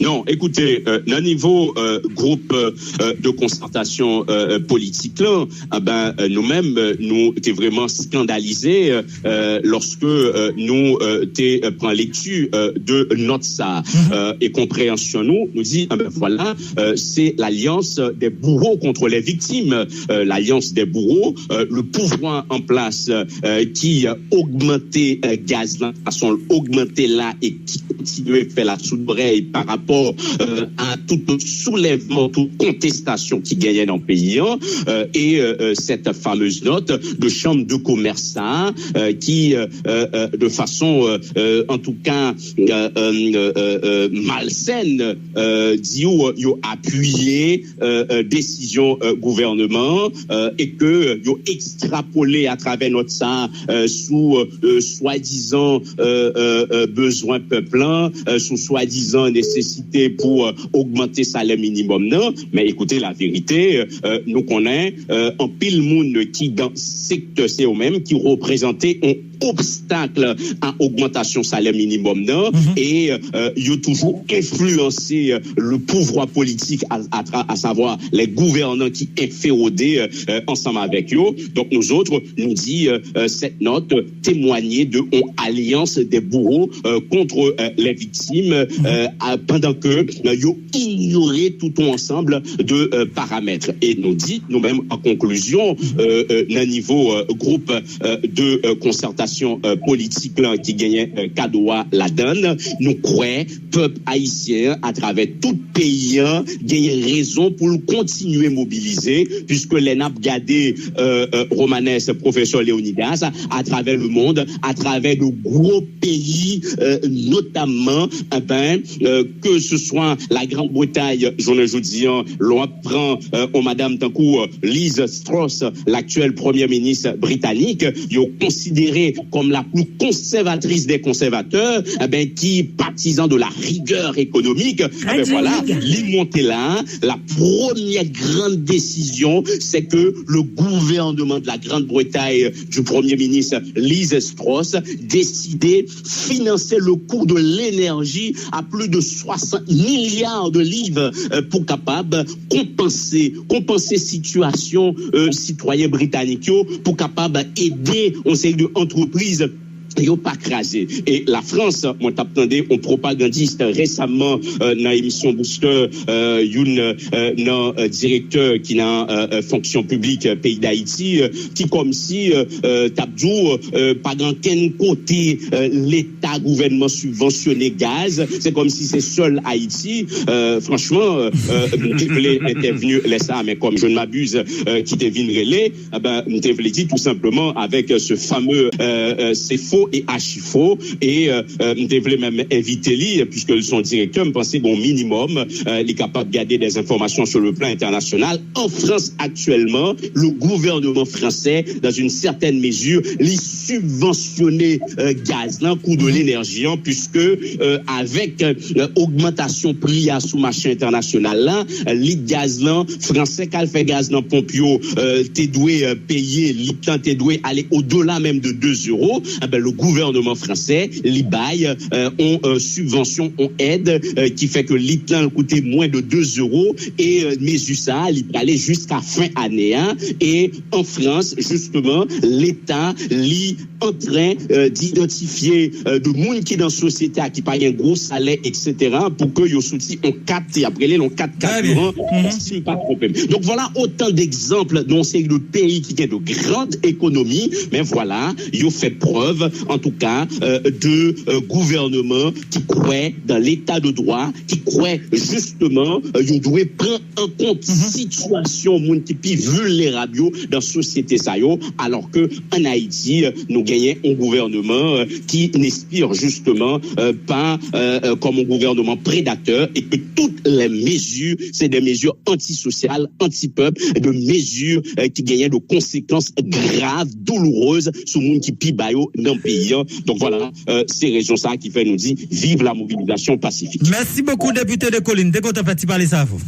Non, écoutez, euh, nan nivo euh, group euh, de konsertasyon euh, politik la, ah ben, euh, nou menm euh, nou te vrèman skandalize euh, lòske euh, nou euh, te euh, pran lekti euh, de nòt sa euh, e konpreyansyon nou, nou di, ah ben voilà, euh, c'est l'alliance des bourreaux contre les victimes, euh, l'alliance des bourreaux, euh, le pouvoir en place euh, qui euh, augmente euh, gaz la façon augmente là et qui continue à faire la soudorèye par rapport euh, à tout soulèvement, toute contestation qui gagne dans le pays. Hein, euh, et euh, cette fameuse note de chambre de commerce hein, euh, qui euh, euh, de façon euh, euh, en tout cas euh, euh, euh, euh, malsaine euh, di ou yo appuyer euh, euh, décision euh, gouvernement euh, et que euh, yo extrapoler à travers note ça euh, sous euh, soi-disant euh, euh, euh, besoin peuple là, euh, sous soi-disant nécessité pour euh, augmenter salaire minimum non, mais écoutez la vérité euh, euh, nous connaît euh, en pile monde qui dans secteur c'est eux-mêmes qui représentait un obstacle à augmentation salaire minimum non, et euh, ils ont toujours influencé euh, le pouvoir politique à, à, à savoir les gouvernants qui inférodaient euh, euh, ensemble avec eux. Donc nous autres nous dit euh, euh, cette note témoigner de une alliance des bourreaux euh, contre euh, les victimes euh, à- pendant que euh, ils ont ignoré tout un ensemble de euh, paramètres. Et nous dit nous-mêmes en conclusion euh, euh, d'un niveau euh, groupe euh, de euh, concertation euh, politique là, qui gagne euh, cadre là-dedans, nous croyons pèp ayisyen an atravè tout peyi an genyen rezon pou l kontinye mobilize, puiske lè n ap gade euh, euh, Romanes, pwofesè Leonidas, atravè le monde, atravè de gwo peyi euh, notamman, eh ben, euh, que ce soit la Grande-Bretagne, jounen jodi an, lè w ap pran euh, on madam tankou euh, Liz Truss, l'actuelle première ministre britannique, yo konsidere comme la plus conservatrice des conservateurs, eh ben, qui est partisan de la rigueur économique, eh ben voilà, li monte la, la première grande décision, c'est que le gouvernement de la Grande-Bretagne du Premier ministre Liz Truss décidait financer le coût de l'énergie à plus de soixante milliards de livres euh, pour capable compenser, compenser situation euh, citoyens britanniques pour capable aider une série d'entreprises yo pa kraze. E Lafrans, mwen t ap tande yon pwopagandis resaman euh, nan emisyon Booster, euh, youn euh, nan euh, direktè ki nan euh, fonksyon piblik euh, peyi Dayiti, euh, ki kòmsi euh, euh, t ap di w euh, pa gen ankenn kote euh, Leta, gouvènman sibvansyone gaz. Se kòmsi se sèl Ayiti. Euh, franchman, euh, euh, m te vle entèvni lè sa, men kòm je ne m'abuse, euh, ki te vin rele, eh ben, m te vle di tou senpleman avèk se fameux euh, euh, se fo e achifo e euh, euh, m te vle menm envite li puisque l son direktè, m panse bon minimòm euh, li kapab gade des informations sur le plan international. En France actuellement, le gouvernement français dans une certaine mesure li sibvansyone euh, gaz lan, kou de l'énergie an, puisque euh, avèk euh, ogmantasyon pri a sou mache entènasyonal la, euh, lit gaz lan, fransè k al fè gaz nan ponp yo euh, te dwe euh, peye, lit lan te dwe ale odela menm de de euro. Enben, le gouvernement français li bay euh, on euh, sibvansyon, on èd euh, ki fè ke lit lan koute mwen de de euro e euh, mezi sa a li prale jiska fen ane a. E an Frans, jisteman, Leta li antren euh, d'idantifye euh, de moun ki nan sosyete a ki pa gen gwo salè, etsetera, pou ke yo soti on kat, y ap rele l on kat kabiran, si m pa twonpe m. Donk, vwala otan degzanp nan yon seri de peyi ki gen de grand ekonomi, men vwala, yo fè prèv, antouka, euh, de euh, gouvènman ki kwè dan leta de dwa, ki kwè jisteman euh, yo dwe pran an kont sitiyasyon moun ki pi vilnerab yo dan sosyete sa yo, alò ke an Ayiti, euh, nou genyen yon gouvènman euh, ki n espire jisteman euh, pa euh, euh, kòm yon gouvènman predatè e ke tout lè mezi se de mezi antisosyal, antipèp, de mezi euh, ki genyen de konsekans grav, doulourez sou moun ki pi ba yo nan peyi an. Donk vwala, euh, se rezon sa ki fè nou di viv la mobilisation pacifique. Mèsi bokou, depite Descollines. Te kontan fè ti pale sa avè w.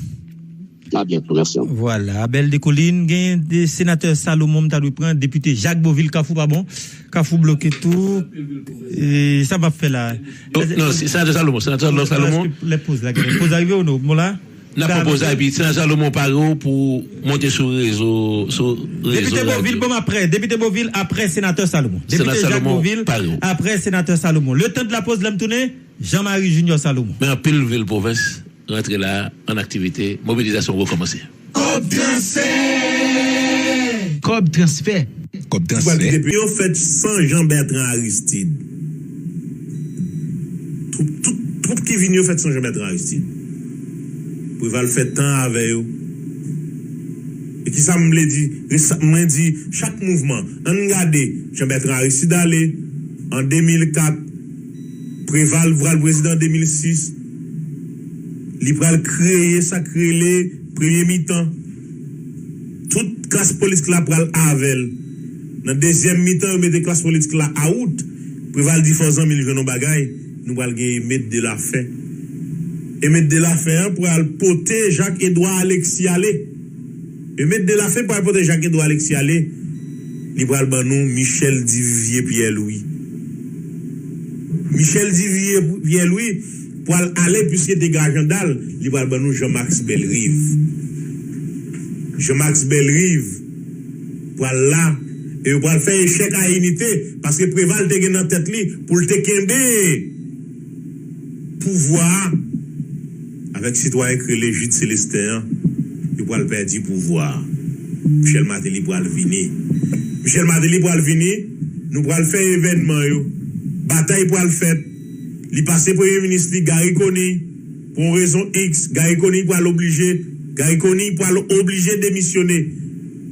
A byento, mèsi. Vwala, Abel Descollines, gen de senatè Salomon, m ta dwe pran, depite Jacques Beauvil, Kafou pa bon, Kafou bloke tou. E sa m ap fè la? Non, non, se senatè Salomon, senatè Salomon. Lè poz la, poz la rive ou non? Bon la? N ap pran poz la, epi senatè Salomon pare w pou monte sou rezo, sou rezo. Depite Beauvil, bon, apre, depite Beauvil, apre senatè Salomon. Depite Jacques Beauvil, apre senatè Salomon. Letan de la poz, lè m tounen, Jean Marie Junior Salomon. Men anpil vil pwovens rantre la an aktivite, mobilizasyon rekòmanse. Kòb transfè. Kòb transfè. Kòb transfè. Depi yo fèt san Jean Bertrand Aristide. Twoup, tout twoup ki vini yo fèt san Jean Bertrand Aristide. Preval fè tan avè yo. E kisa m vle di? Mwen di, chak mouvman, ann gade, Jean Bertrand Aristide ale an de mil kat, Preval pral prezidan de mil sis, li pral kreye sa k rele premye mitan. Tout klas politik la pral avè l. Nan dezyèm mitan, yo mete klas politik la awout. Preval di fò zanmi l jwenn yon bagay, nou pral gen Emet de la Fen. Emet de la Fen an pral pote Jacques Edouard Alexis ale. Emet de la Fen pral pote Jacques Edouard Alexis ale. Li pral ban nou Michel Duvivier Pierre Louis. Michel Duvivier Pierre Louis pral ale, piske te gen ajanda l, li pral ban nou Jean Max Bellerive. Jean Max Bellerive pral la, e yo pral fè echèk a inite, paske Preval te gen nan tèt li pou l te kenbe pouvwa a avèk sitwayen k rele Jude Célestin an, yo pral pèdi pouvwa a. Michel Martelly pral vini. Michel Martelly pral vini, nou pral fè evènman yo. Batay pral fèt. Li pase premye minis li, Garry Conille, pou yon rezon X, Garry Conille pral oblije, Garry Conille pral oblije demisyone.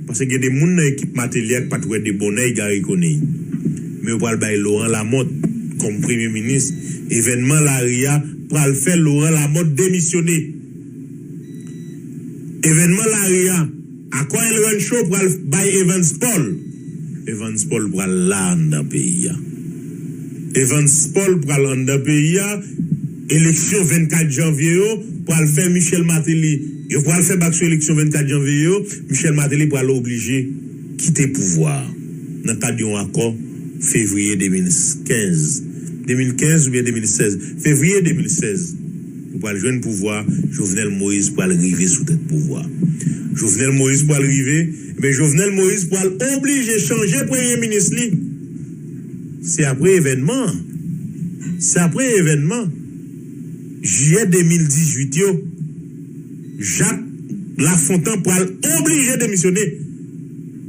Paske gen de moun nan ekip Martelly a k pa t wè de bon èy Garry Conille. Men yo pral bay Laurent Lamothe kòm premye minis. Evènman lari a pral fè Laurent Lamothe demisyone. Evènman lari a, akò El Rancho pral bay Evans Paul. Evans Paul pral la anndan peyi a. Evans Paul pral anndan peyi a. Eleksyon vennkat janvye yo pral fè Michel Martelly, yo pral fè bak sou eleksyon vennkat janvye yo. Michel Martelly pral oblije kite pouvwa a nan kad yon akò fevriye de mil kenz, de mil kenz oubyen de mil sèz, fevriye de mil sèz. Yo pral jwenn pouvwa, Jovenel Moïse pral rive sou tèt pouvwa. Jovenel Moïse pral rive, ebyen Jovenel Moïse pral oblije chanje premye minis li. Se apre evènman, se apre evènman jiyè de mil dizuit yo, Jacques Lafontant pral oblije demisyone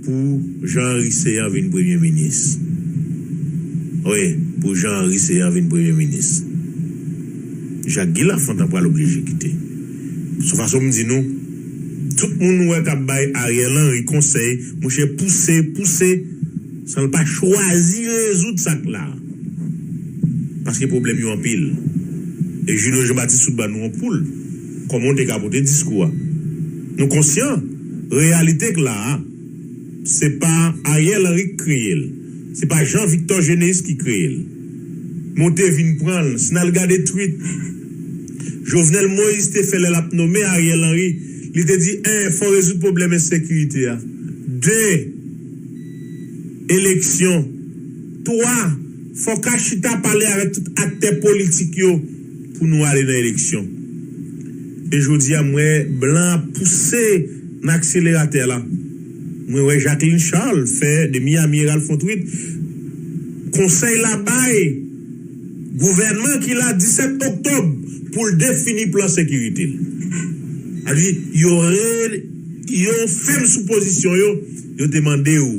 pou Jean Henry Céant vin premye minis. Wi, pou Jean Henry Céant vin premye minis. Jacques Guy Lafontant pral oblije kite. Sou fason m di nou, tout moun nou wè k ap bay Ariel Henry konsèy, monchè, pouse, pouse, san l pa chwazi rezoud sa k la. Paske pwoblèm yo anpil. E Junio Jean Baptiste sot ban nou yon poul. Kòman w te ka pote diskou a? Nou konsyan, reyalite k la a, se pa Ariel Henry k kreye l. Se pa Jean Victor Généus ki kreye l. Men w te vin pran l. Si n al gade tweet Jovenel Moïse te fè lè l ap nonmen Ariel Henry, li te di, en, fò rezoud pwoblèm ensekirite a. De, eleksyon. Twa, fò ka chita pale avèk tout aktè politik yo pou nou ale nan eleksyon. E jodi a, m wè blan ap pouse nan akseleratè la. Mwen wè Jacqueline Charles fè de Miami Herald fè yon tweet. Konsèy la bay gouvènman ki la disèt oktòb pou l defini plan sekirite l. Sa vle di, yo re, yo fèm sou pozisyon yo, yo te mande w,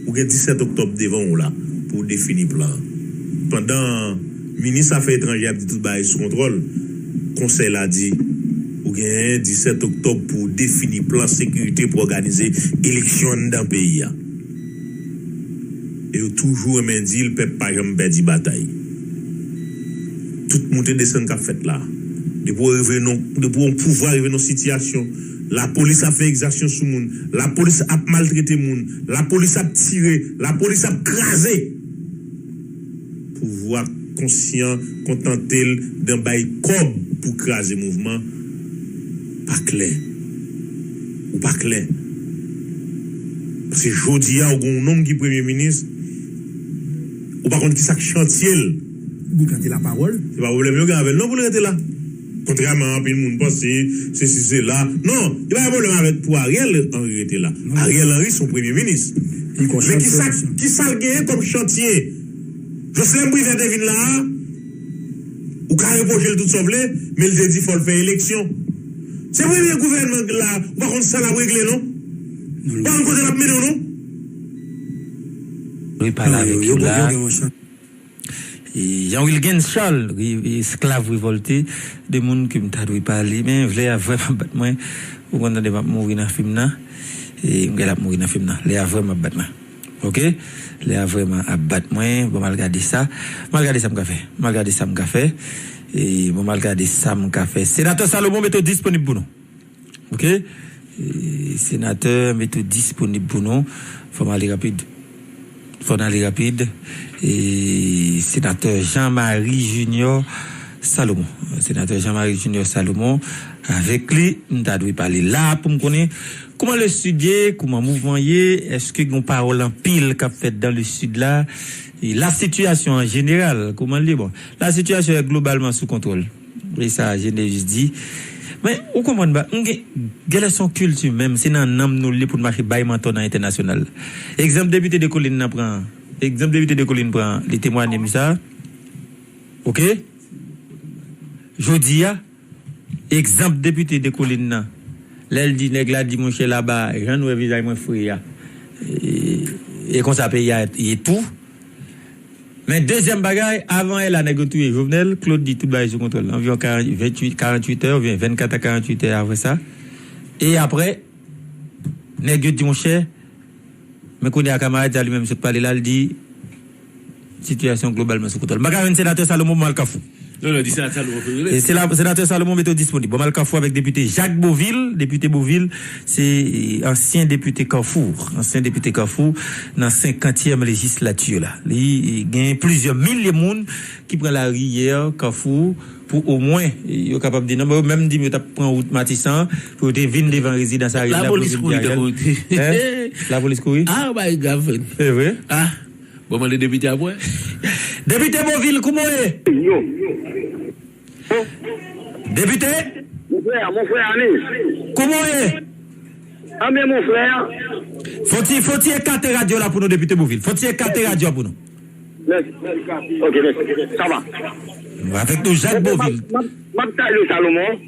ou gen disèt oktòb devan w la pou w defini plan an. Pandan minis afè etranjè ap di tout bagay sou kontwòl, konsèy la di ou genyen disèt oktòb pou w defini plan sekirite pou òganize eleksyon anndan peyi a. E yo toujou renmen di l, pèp pa janm pèdi batay. Tout moute desann k ap fèt la. Depi w rive nan, depi yon pouvwa rive nan sitiyasyon, lapolis ap fè egzasyon sou moun, lapolis ap maltrete moun, lapolis ap tire, lapolis ap kraze. Pouvwa konsyan kontante l nan bay kòb pou kraze mouvman, pa klè. Ou pa klè. Paske jodi a, ou gen yon nonm ki premye minis, ou pa konn kisa k chantye l. Li gade lapawòl. Se pa pwoblèm yo gen avè l non pou l rete la. Kontrèman a anpil moun panse, sesi, sela. Non, li pa gen pwoblèm avèk pou Ariel Henry rete la. Ariel Henry se yon premye minis. Men kisa, kisa l genyen kòm chantye? Jocelerme Privert te vin la a, ou ka repwoche l tout sa w vle, men l te di fò l fè eleksyon. Se premye gouvènman la, ou pa konn sa l ap regle non. Ou pa konn kote l ap mennen w non. Wi, pale avèk yo la. Jean Wilgens Charles, esklav revòlte, de moun ke m ta dwe pale, men lè a vrèman bat mwen, ou konn tande m ap mouri nan fim nan, e m gen l ap mouri nan fim nan, lè a vrèman bat mwen. Oke? Lè a vrèman ap bat mwen, bon, m al gade sa, m al gade sa m ka fè, m al gade sa m ka fè, e bon, m al gade sa m ka fè. Senatè Salomon, mete w disponib pou nou. Oke? E, senatè, mete w disponib pou nou. Fò m ale rapid. Fò n ale rapid. E, senatè Jean Marie Junior Salomon. Senatè Jean Marie Junior Salomon, avèk li, m ta dwe pale la pou m konnen kòman le Sud ye, kòman mouvman ye, èske gen pawòl anpil k ap fèt dan le Sud la, e la sitiyasyon an jeneral, kòman l ye? Bon, la sitiyasyon est globalement sous contrôle. E sa Genevieve di. Men, ou konprann ba, m gen, genlè se yon kilti menm, se nan nanm nou li pou n mache bay mantò nan entènasyonal. Egzanp depite Dekolin nan pran, egzanp depite Dekolin pran, li temwaye m sa. Oke? Jodi a, egzanp depite Dekolin nan, lè l di nèg la di monchè laba, jan nou wè vizaj mwen fre a. E, e konsa peyi a ye tou. Men dezyèm bagay, avan yè la nèg yo touye Jovenel, Claude di tout bagay sou kontwòl. Anviwon karant, venntuit, karanntuit è, oubyen vennkat a karanntuit è apre sa. E apre, nèg yo di, monchè, men kounye a kamarad sa li menm sot pale la, l di, sitiyasyon globalman sou kontwòl. M pa ka jwenn senatè Salomon, m al Kafou. Non, non, di Senatè Salomon Ferré. E se la, Senatè Salomon mete w disponib. Bon, m al Kafou avèk depite Jacques Beauvil. Depite Beauvil, se, e, ansyen depite Kafou. Ansyen depite Kafou nan senkantyèm lejislati la. Li, e, gen plizyè milye moun ki pran lari yè Kafou pou omwen, e, yo kapab di non, bon, yo menm di m yo t ap pran wout Matisan pou yo te vin devan rezidans Ariel la pou yo vin di Ariel. Lapolis kouri tankou yo te. Hein? Lapolis kouri? Ah, bagay grav, frè. Se vre? Ah, bon, mande depite apre. Depite Beauvil, kouman w ye? Yo. Depite? Mon frè, mon frè, ale. Kouman w ye? Anben, mon frè. Fò ti, fò ti ekate radyo la pou nou, depite Beauvil. Fò ti ekate radyo a pou nou. Mèsi. Ok, mèsi. Sa va. Avèk nou, Jacques Beauvil. M ap, m ap, m ap salye Salomon.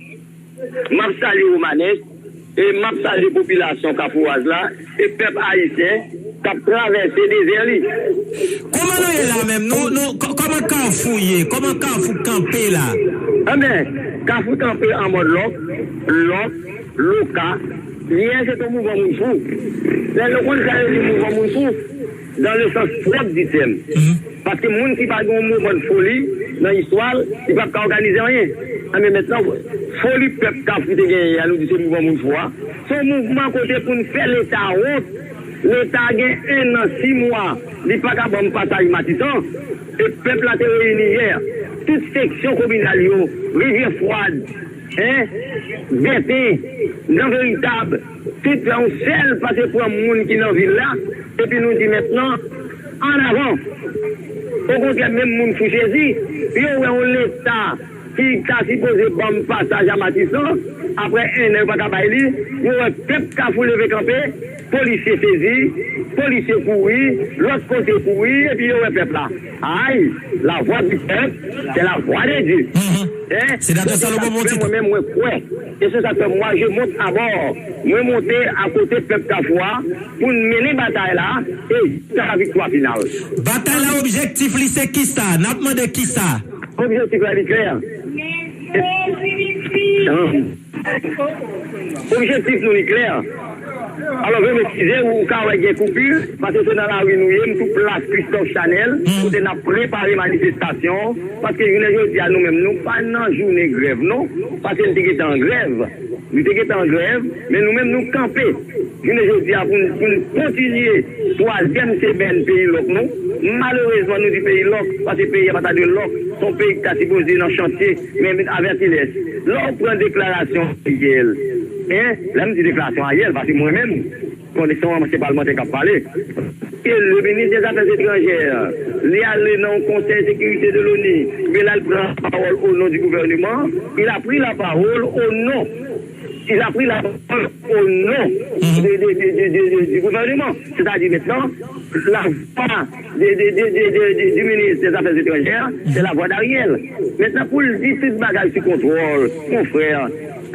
M ap salye Romanes. E m ap salye popilasyon kafouwaz la. E pèp ayisyen k ap travèse dezè li. Kòman nou ye la menm? Nou, nou, kò-, kòman Kafou ye? Kòman Kafou kanpe la? Anben, Kafou kanpe an mòd lòk, lòk, loka. Yè se te mouvman moun fou. Lè nou konn sa yo di mouvman moun fou, dans le sens propre du terme. Paske moun ki pa gen yon mouvman foli nan istwa l, li p ap ka òganize anyen. Anben mentnan, foli pèp Kafou te genyen an, nou di se mouvman moun fou a. Se yon mouvman kote pou n fè Leta wont. Leta gen en an, sis mwa, li pa ka ban m pasaj Matisan. E pèp la te reyini yè. Tout seksyon kominal yo, Rivyè Fwad, hein, Bèten, Gran Veritab, tout fè yon sèl pase pran moun ki nan vil la, epi nou di mentnan, an avan. Okontrè, menm moun fou sezi, yo wè yon Leta ki ta sipoze ban m pasaj a Matisan, apre en an yo pa ka bay li, yo wè pèp Kafou leve kanpe, polisye sezi, polisye kouri, lòt kote kouri, epi yo wè pèp la. Ay, la voix du peuple, c'est la voix de Dieu. Hein? Senatè Salomon Montit. Mwen menm, mwen kwè. E se sa k fè mwa, je monte à bord. Mwen monte akote pèp Kafou a pou n mennen batay la e jiska la viktwa final. Batay la, objektif li se kisa? N ap mande kisa? Objektif la li klè. Objektif nou li klè. Alò, vle m eskize, ou ka wè gen koupi, paske se nan lari nou ye, m sou plas Christophe Chanel, kote n ap prepare manifestasyon, paske jounen jodi a nou menm, nou pa nan jounen grèv, non, paske n te gentan an grèv. Nou te gentan an grèv, men nou menm nou kanpe jounen jodi a pou n, pou n kontinye twazyèm semèn peyi lòk nou. Malerezman, nou di peyi lòk, paske peyi a pa ta dwe lòk. Se yon peyi ki ta sipoze nan chantye, men avèti lès. Lè w pran deklarasyon Ariel, hein, lè m di deklarasyon Ariel, paske mwen menm, koneksyon an, se palmantè k ap pale. Ke le ministre des Affaires étrangères, li ale nan yon konsèy sekirite de l'ONU, men l al pran pawòl au nom du gouvernement, il a pris la parole au nom, il a pris la parole au nom de, de, de, de, de, de, du gouvernement. C'est-à-dire maintenant, la voix de, de, de, de, de, de, du ministre des Affaires étrangères, c'est la voix d'Ariel. Maintenant, pou l di tout bagay sou kontwòl, mon frè,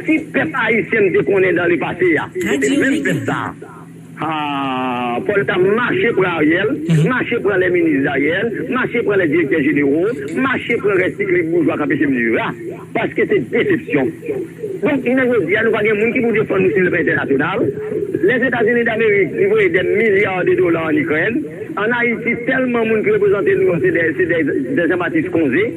si pèp ayisyen te konnen dans le passé a, se te menm pèp sa. Ah, fò l ta mache pran Ariel, mache pran lè minis Ariel, mache pran lè direktè jenewo, mache pran rès ti klik boujwa k anpeche m viv la, paske se desepsyon. Donk, jounen jodi a, nou pa gen moun ki pou defann nou sou le plan entènasyonal. Lèzetazini Damerik, li voye dè milya de dola ann Ikrèn. Ann Ayiti, tèlman moun ki reprezante nou yo, se dè, se dè, dè Jean Baptiste Conzé,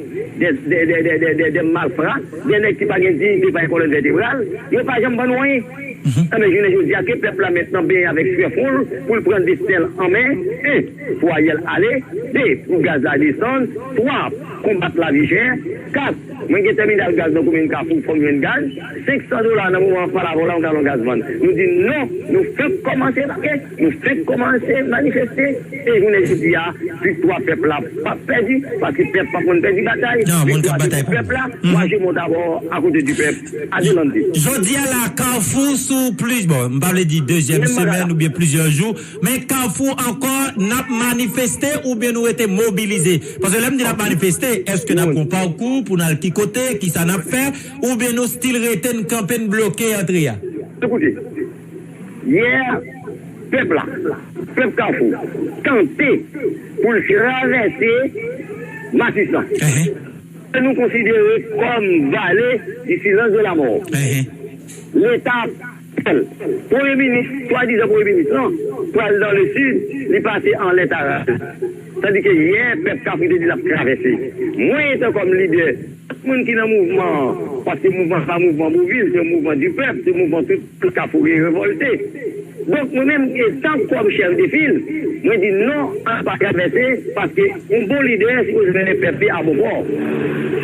dè, dè, dè malfra, dè nèg ki pa gen diyite, pa gen kòlòn vètebral, yo pa janm ban nou anyen. Enben, jounen jodi a, ke pèp la mentnan benyen avèk swè fon l pou l pran desten l an men, en, pou Ariel ale, de, pou gaz la desann, twa, konbat lavi chè, kat, mwen gen tèminal gaz nan komin Kafou, fò m jwenn gaz, senk san dola nan moman m ap pale avè w la, yon galon gaz vann. Nou di non, nou fenk kòmanse make, nou fenk kòmanse manifeste, e jounen jodi a, viktwa pèp la p ap pèdi, paske pèp p ap konn pèdi batay. Non, moun k ap batay pou pèp la, mwa je monte à bord à côté du peuple. Adelante. Jodi a la, Kafou sou plis, bon, m pa vle di dezyèm semèn oubyen plizyè jou, men Kafou ankò, n ap manifeste oubyen nou rete mobilize? Paske lè m di n ap manifeste, èske n ap gon pakou pou n al ki kote, kisa n ap fè, oubyen nou still rete n kanpe n bloke antre a? Ekoute, yè, pèp la, pèp Kafou, tante pou l travèse Matisan. Ke nou konsidere kòm vale di silans de la mò. Leta pèl. Premye minis, swadizan premye minis lan, pral dan le sid, li pase anlè Taraz. Tandike yè, pèp Kafou te di l ap travèse. Mwen, etan kòm lidè Tout moun ki nan mouvman an, paske mouvman sa mouvman Bouvil, se yon mouvman di pèp, se mouvman tout pèp Kafou ki revòlte. Donk, mwen menm, etan kòm chèf de fil, mwen di non, an pa travèse, paske yon bon lidè sipoze mennen pèp li a bon pò.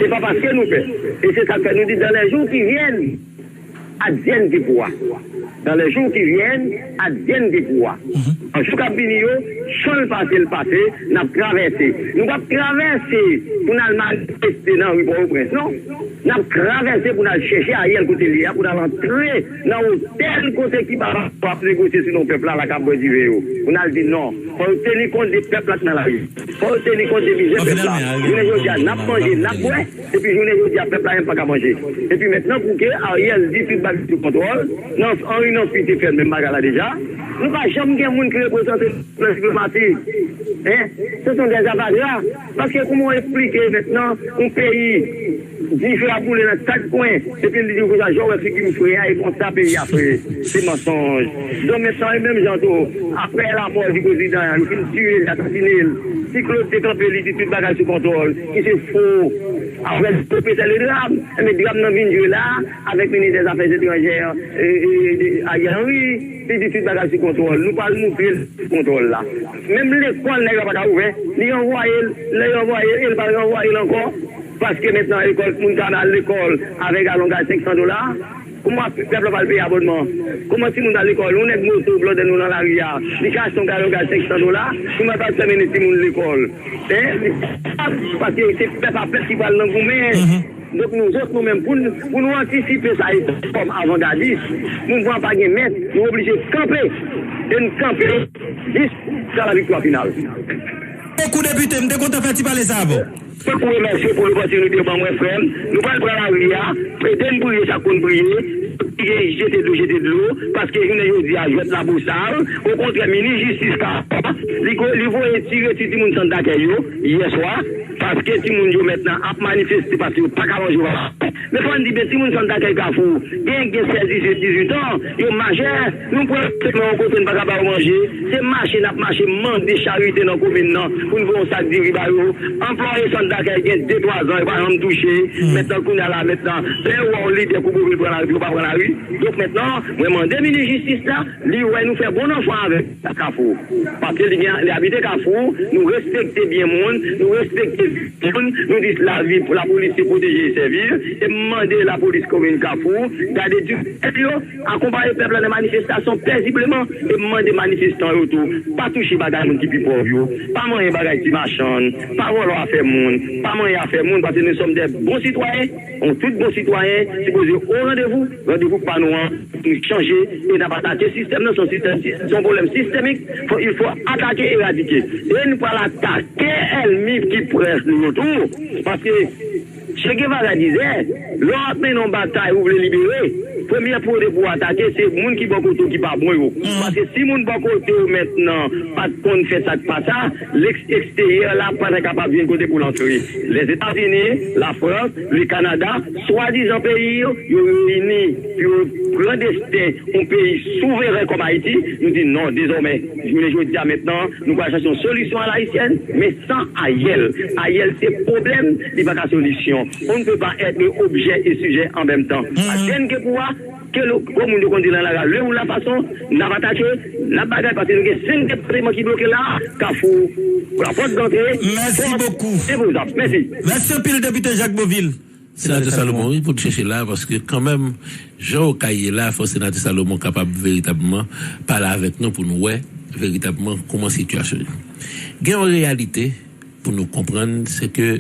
Se pa paske nou pè. E se sa k fè nou di dans les jours qui viennent, advienne que pourra. Dans les jours qui viennent, advienne que pourra. An jou k ap vini yo, jan l pase l pase, n ap travèse. Nou p ap travèse pou n al manifeste nan ri Pòtoprens, non. N ap travèse pou n al chèche Ariel kote l ye a, pou n al antre nan otèl kote ki pa ap negosye sou non pèp la, la k ap bwè diven yo. Pou n al di non. Fò yo teni kont de pèp la k nan lari. Fò yo teni kont de bizwen pèp la. Jounen jodi a, n ap manje, n ap bwè. Epi jounen jodi a, pèp la menm pa ka manje. Epi mentnan, pou ke Ariel di tout bagay sou kontwòl, nan Henri Nancouy te fè menm bagay la deja. Nou pa janm gen moun ki reprezante nan diplomatik. Hein? Ce sont des avadra. Paske kouman w eksplike mentnan yon peyi dife ap boule nan kat kwen, epi l di konsa, jan w wè figi m fre a, e konsa peyi a fre. Se mansonj. Donk mentnan, e menm jan tou, apre lanmò di prezidan an, yo fin tiye l, asasine l. Ti Claude te kanpe, li di tout bagay sou kontwòl, ki se fo. Apre l koupe sè le dram, enben dram nan vin jwe la, avèk minis dè zafè etranjè, e, e, e, Ariel Henry, li di tout bagay sou kontwòl. Nou pral moutre l sou kontwòl la. Menm lekòl, nèg la pa ka ouvè. Li ranvwaye l, lè yo ranvwaye l, e l pral ranvwaye l ankò. Paske mentnan, lekòl, moun ka al lekòl avèk galon gaz senk san dola. Kouman pèp la pral peye abònman? Kouman timoun pral lekòl? Yon nèg moto blòdè nou nan lari a, li ka achte yon galon gaz senk san dola, kouman pral fè mennen timoun lekòl? Hein? Paske se pèp a pèp ki pral nan goumen. Donk nou zòt, nou menm, pou n, pou nou antisipe sa, e kòm avangadis, mouvman an pa gen mèt, nou oblije kanpe. E n kanpe jiska laviktwa final. Bokou depite, m te kontan fè ti pale sa avè w. Mwen kou remèsye pou lopòtinite w ban mwen, frè m. Nou pral pran lari a. Ede n priye sa k konn priye. Priye, jete dlo, jete dlo. Paske jounen jodi a, jwèt la bosal. Okontrè, minis jistis la, li, li voye tire ti timoun sant dakèy yo yè swa. Paske timoun yo mentnan ap manifeste paske yo pa ka manje, yo pa ka bwè. Men fò n di byen, timoun sant dakèy Kafou, gen, gen sèz, dizuit, dizuit an, yo majè. Nou pran semen yon kote, n pa ka ba yo manje. Se mache n ap mache mande charite nan komin nan pou n voye yon sak diri ba yo. Anplwaye sant dakèy gen de, twa zan, yo pa janm touche. Mentnan, kounye a la, mentnan, lè yo wè yon lidè kou Bouvil pran lari, yo pa pran lari. Donk, mentnan, mwen mande minis jistis la, li wè nou fè bon anfan avèk Kafou. Paske li gen, li abite Kafou, nou respekte byen moun, nou respekte vi moun, nou di lavi, lapolis se pwoteje e sèvi, e m mande lapolis komin Kafou, gade di tèt yo, akonpaye pèp la nan manifestasyon pezibleman, e m mande manifestan yo tou, pa touche bagay moun ki pi pòv yo, pa manyen bagay ti machann, pa vòlò afè moun, pa manyen afè moun, paske nou sòm de bon sitwayen, yon tout bon sitwayen sipoze o randevou, randevou pa nou an, nou chanje, e n ap atake sistèm nan, se yon sistèm, se yon pwoblèm sistemik, fò, il faut attaquer, éradiquer. E nou pral atake ènmi ki près nou yo tou, paske Che Guevara dizè, lè w ap mennen yon batay ou vle libere, premye pwodè pou w atake, se moun ki bò kote w ki pa bon yo. Paske si moun bò kote w mentnan pa t konn fè sa k pa sa, lèks-, eksteryè la pa t kapab vin kote pou l antre. Lèzetazini, Lafrans, le Kanada, swadizan peyi yo, yo reyini pou yo pran desten yon peyi souveren kòm Ayiti, nou di non, dezòmè, jounen jodi a mentnan, nou pral chache yon solisyon alayisyèn, men san Ariel. Ariel se pwoblèm, li pa ka solisyon. On ne peut pas être objet et sujet en même temps. Advienne que pourra, ke lo-, kòm moun yo konn di nan lari a, le ou la fason, n ap atake, n ap bagay, paske nou gen senk depatman ki bloke la, Kafou, Lapòt Dantre, Mèsi bokou. E pou zòt. Mèsi. Mèsi anpil, Depite Jacques Beauvil. Senatè Salomon, wi, pou n chèche la, paske kanmenm, jan w ka ye la, fò Senatè Salomon kapab veritabman pale avèk nou pou n wè veritabman kòman sitiyasyon ye. Gen yon reyalite pou nou konprann, se ke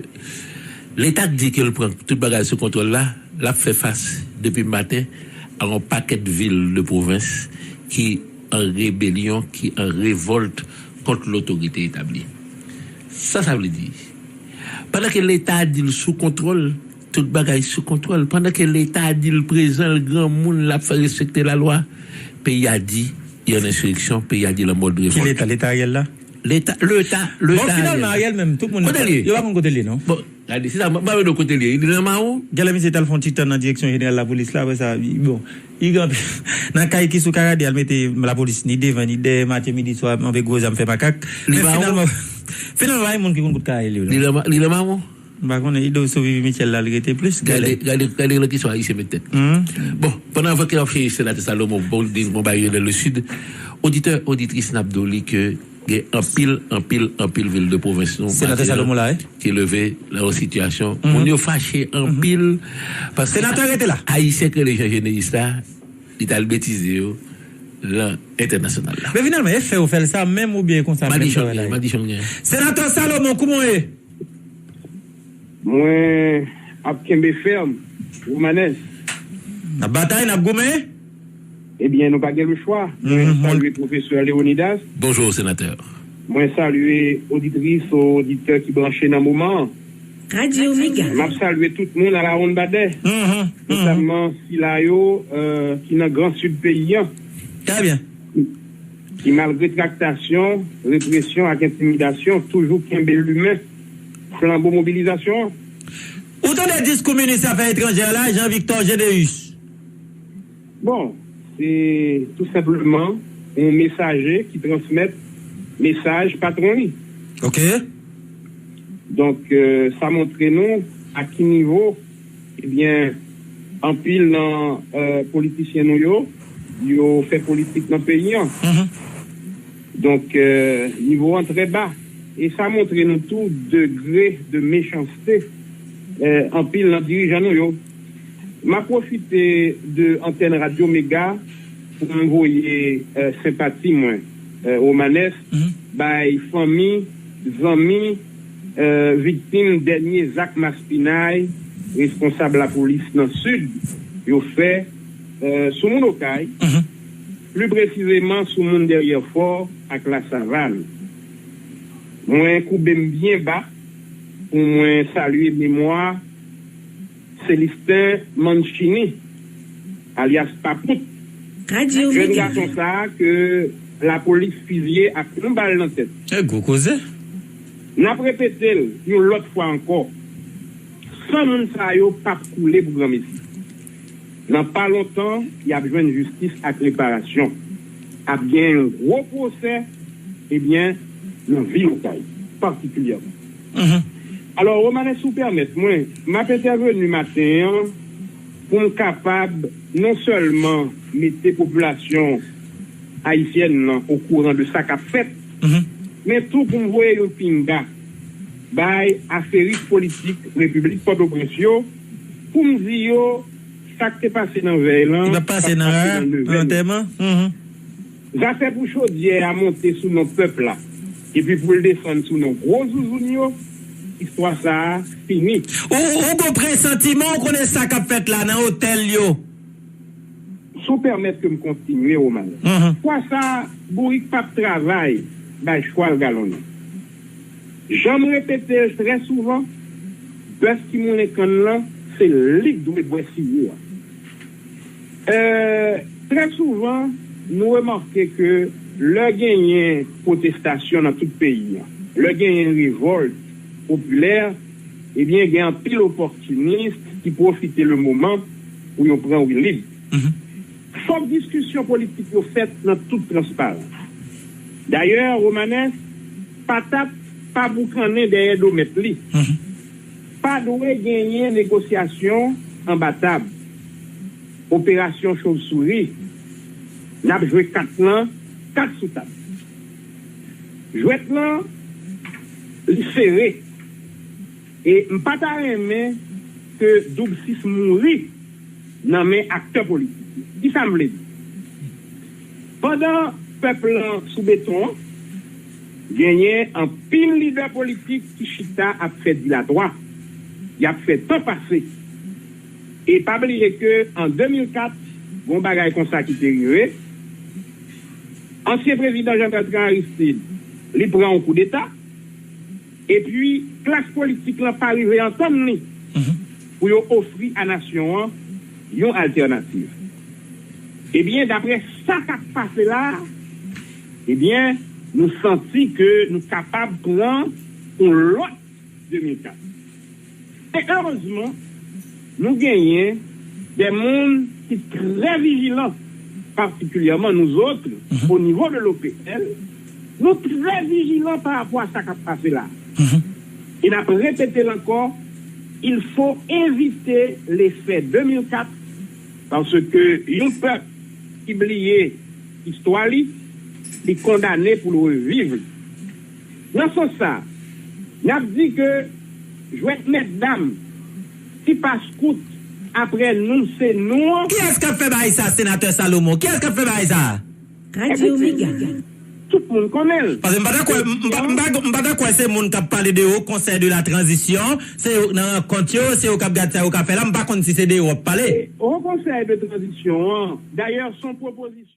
Leta k di ke l pran tout bagay sou kontwòl la, l ap fè fas depi maten a yon pakèt vil de pwovens ki an rebelyon, ki an revòlt kont lotorite etabli. Sa sa vle di? Pandan ke Leta di l sou kontwòl, tout bagay sou kontwòl. Pandan ke Leta di l prezan, l granmoun, l ap fè respekte lalwa, peyi a di, y a ensireksyon, peyi a di l an mòd revòlt. Ki Leta? Leta Ariel la? Leta, Leta, Leta Ariel. Bon, finalman, Ariel menm, tout moun yo pa konn kote l ye, non? Bon, gade, se sa, m pa wè kote l ye. Li nan mawon? Genlè misye t al fè yon ti tan nan direksyon jeneral lapolis la, apre sa, bon, li gen anpil. Nan kay ki sou Karadè, al mete lapolis ni devan, ni dèyè, maten, midi, swa, anpil gwo zam fè makak. Men finalman, finalman, pa gen moun ki konn kote Ariel ye, non? Li nan ma-, li nan mawon? M pa konnen, Ido sou Vivi Michel la, l rete plis. Gade, gade, gade nan kesyon Ayisyen met tèt. Bon, pandan avan ke n ap chèche Senatè Salomon, bon, di bon bagay nan le Sud, oditè, oditris, n ap di w li ke gen anpil, anpil, anpil vil de pwovens nou, Senatè Salomon la, wi, ki leve nan yon sitiyasyon. Moun yo fache anpil paske Senatè rete la. Ayisyen k rele Jean Généus la, li t al betize yo nan entènasyonal la. Men finalman, e fè yo fè l sa menm oubyen konsa menm travay la ye? Madichon gen. Senatè Salomon, kouman w ye? Mwen ap kenbe fèm, Romanes. N ap batay, n ap goumen. Ebyen, nou pa gen lechwa. Mwen salye pwofesè Leonidas. Bonjou, senatè. Mwen salye oditris, oditè ki branche nan moman an. Radyo Mega. M ap salye tout moun a la ronn badè, notamman sila yo, euh, ki nan Gran Sid peyi an. Trè byen. Ki, malgre traktasyon, represyon ak entimidasyon, toujou kenbe limen flanbo mobilizasyon an. Ou tande diskou minis afè etranjè la, Jean Victor Généus? Bon, se tou senpleman yon mesaje ki transmèt mesaj patwon li. Ok. Donk, euh, sa montre nou a ki nivo, ebyen, anpil nan, euh, politisyen nou yo, yo fè politik nan peyi an. Donk, euh, nivo an trè ba. E sa montre nou tou degre de mechanste, euh, anpil nan dirijan nou yo. M ap pwofite de antèn Radyo Mega pou m voye, euh, senpati mwen, euh, Romanes, bay fanmi, zanmi, euh, viktim dènye zak maspinay responsab lapolis nan Sid yo fè, euh, sou moun Okay, pli presizeman sou moun Dèryè Fò ak Lasavann. Mwen koube m byen ba pou mwen salye memwa Célestin Mancini, alyas Papout. Jèn gason sa a ke lapolis fizye ak yon bal nan tèt. E gwo koze. N ap repete l yon lòt fwa ankò. San moun sa yo p ap koule pou granmesi. Nan pa lontan, y ap jwenn jistis ak reparasyon. Ap gen yon gwo pwosè, ebyen, nan vil Okay, patikilyèman. Alò, Romanes, si w pèmèt mwen, m ap entèveni maten an pou m kapab non sèlman mete popilasyon ayisyèn nan okouran de sa k ap fèt, men tou pou m voye yon pinga bay aferis politik Repiblik Pòtoprens yo, pou m di yo sa k te pase nan vèy lan p ap pase nan levèy. Antèman. Zafè pou chodyè a monte sou non pèp la, epi pou l desann sou non gwo zouzoun yo, istwa sa a fini. Ou, ou gon presantiman, ou konnen sa k ap fèt la nan otèl yo. Si w pèmèt ke m kontinye, Romanes. Fwa sa a, bourik p ap travay bay chwal galonnen. Jan m repete l trè souvan, bèf ki moulen kann lan, se li k dwe bwè siwo a. Euh, trè souvan, nou remake ke lè genyen pwotestasyon nan tout peyi a, lè genyen revòlt popilè, ebyen, gen anpil opòtinis ki pwofite le moman pou yo pran wilib. Fòk diskisyon politik yo fèt nan tout transparans. Dayè, Romanes, patat pa boukannen dèyè do mèt li. Pa dwe genyen negosyasyon anba tab. Operasyon chauve-souris, n ap jwe kat lan, kat sou tab. Jwèt lan, li sere. E m pa ta renmen ke Doub Sis mouri nan men aktè politik yo. Kisa m vle di? Pandan pèp lan sou beton an, genyen anpil lidè politik ki chita ap fè dilatwa. Y ap fè tan pase. E pa bliye ke an de mil kat, gon bagay konsa ki te rive. Ansyen prezidan Jean Bertrand Aristide, li pran yon koudeta. Epi, klas politik lan pa rive antann li pou yo ofri a nasyon an yon altènativ. Ebyen, daprè sa k ap pase la a, ebyen, nou santi ke nou kapab pran yon lòt de mil kat. E erezman, nou genyen de moun ki trè vijilan, patikilyèman nou zòt, o nivo de l'O P L, nou trè vijilan pa rapò a sa k ap pase la. E n ap repete l ankò, Il faut éviter l'effet deux mille quatre, paske yon pèp ki bliye istwa li, li kondane pou l reviv li. Nan sans sa, n ap di ke jwèt mètdam, ti paskout, apre nou se nou an. Kiyès k ap fè bagay sa, Senatè Salomon? Kiyès k ap fè bagay sa? Radyo Mega. Tout moun konnen l. Paske m pa ta kwè, m pa, m pa, m pa ta kwè se moun k ap pale de Haut Conseil de la Transition, se yo k nan rankont yo, se yo k ap gad sa yo ka fè la, m pa konn si se de yo w ap pale. Haut Conseil de Transition an, dayè, se yon pwopozisyon.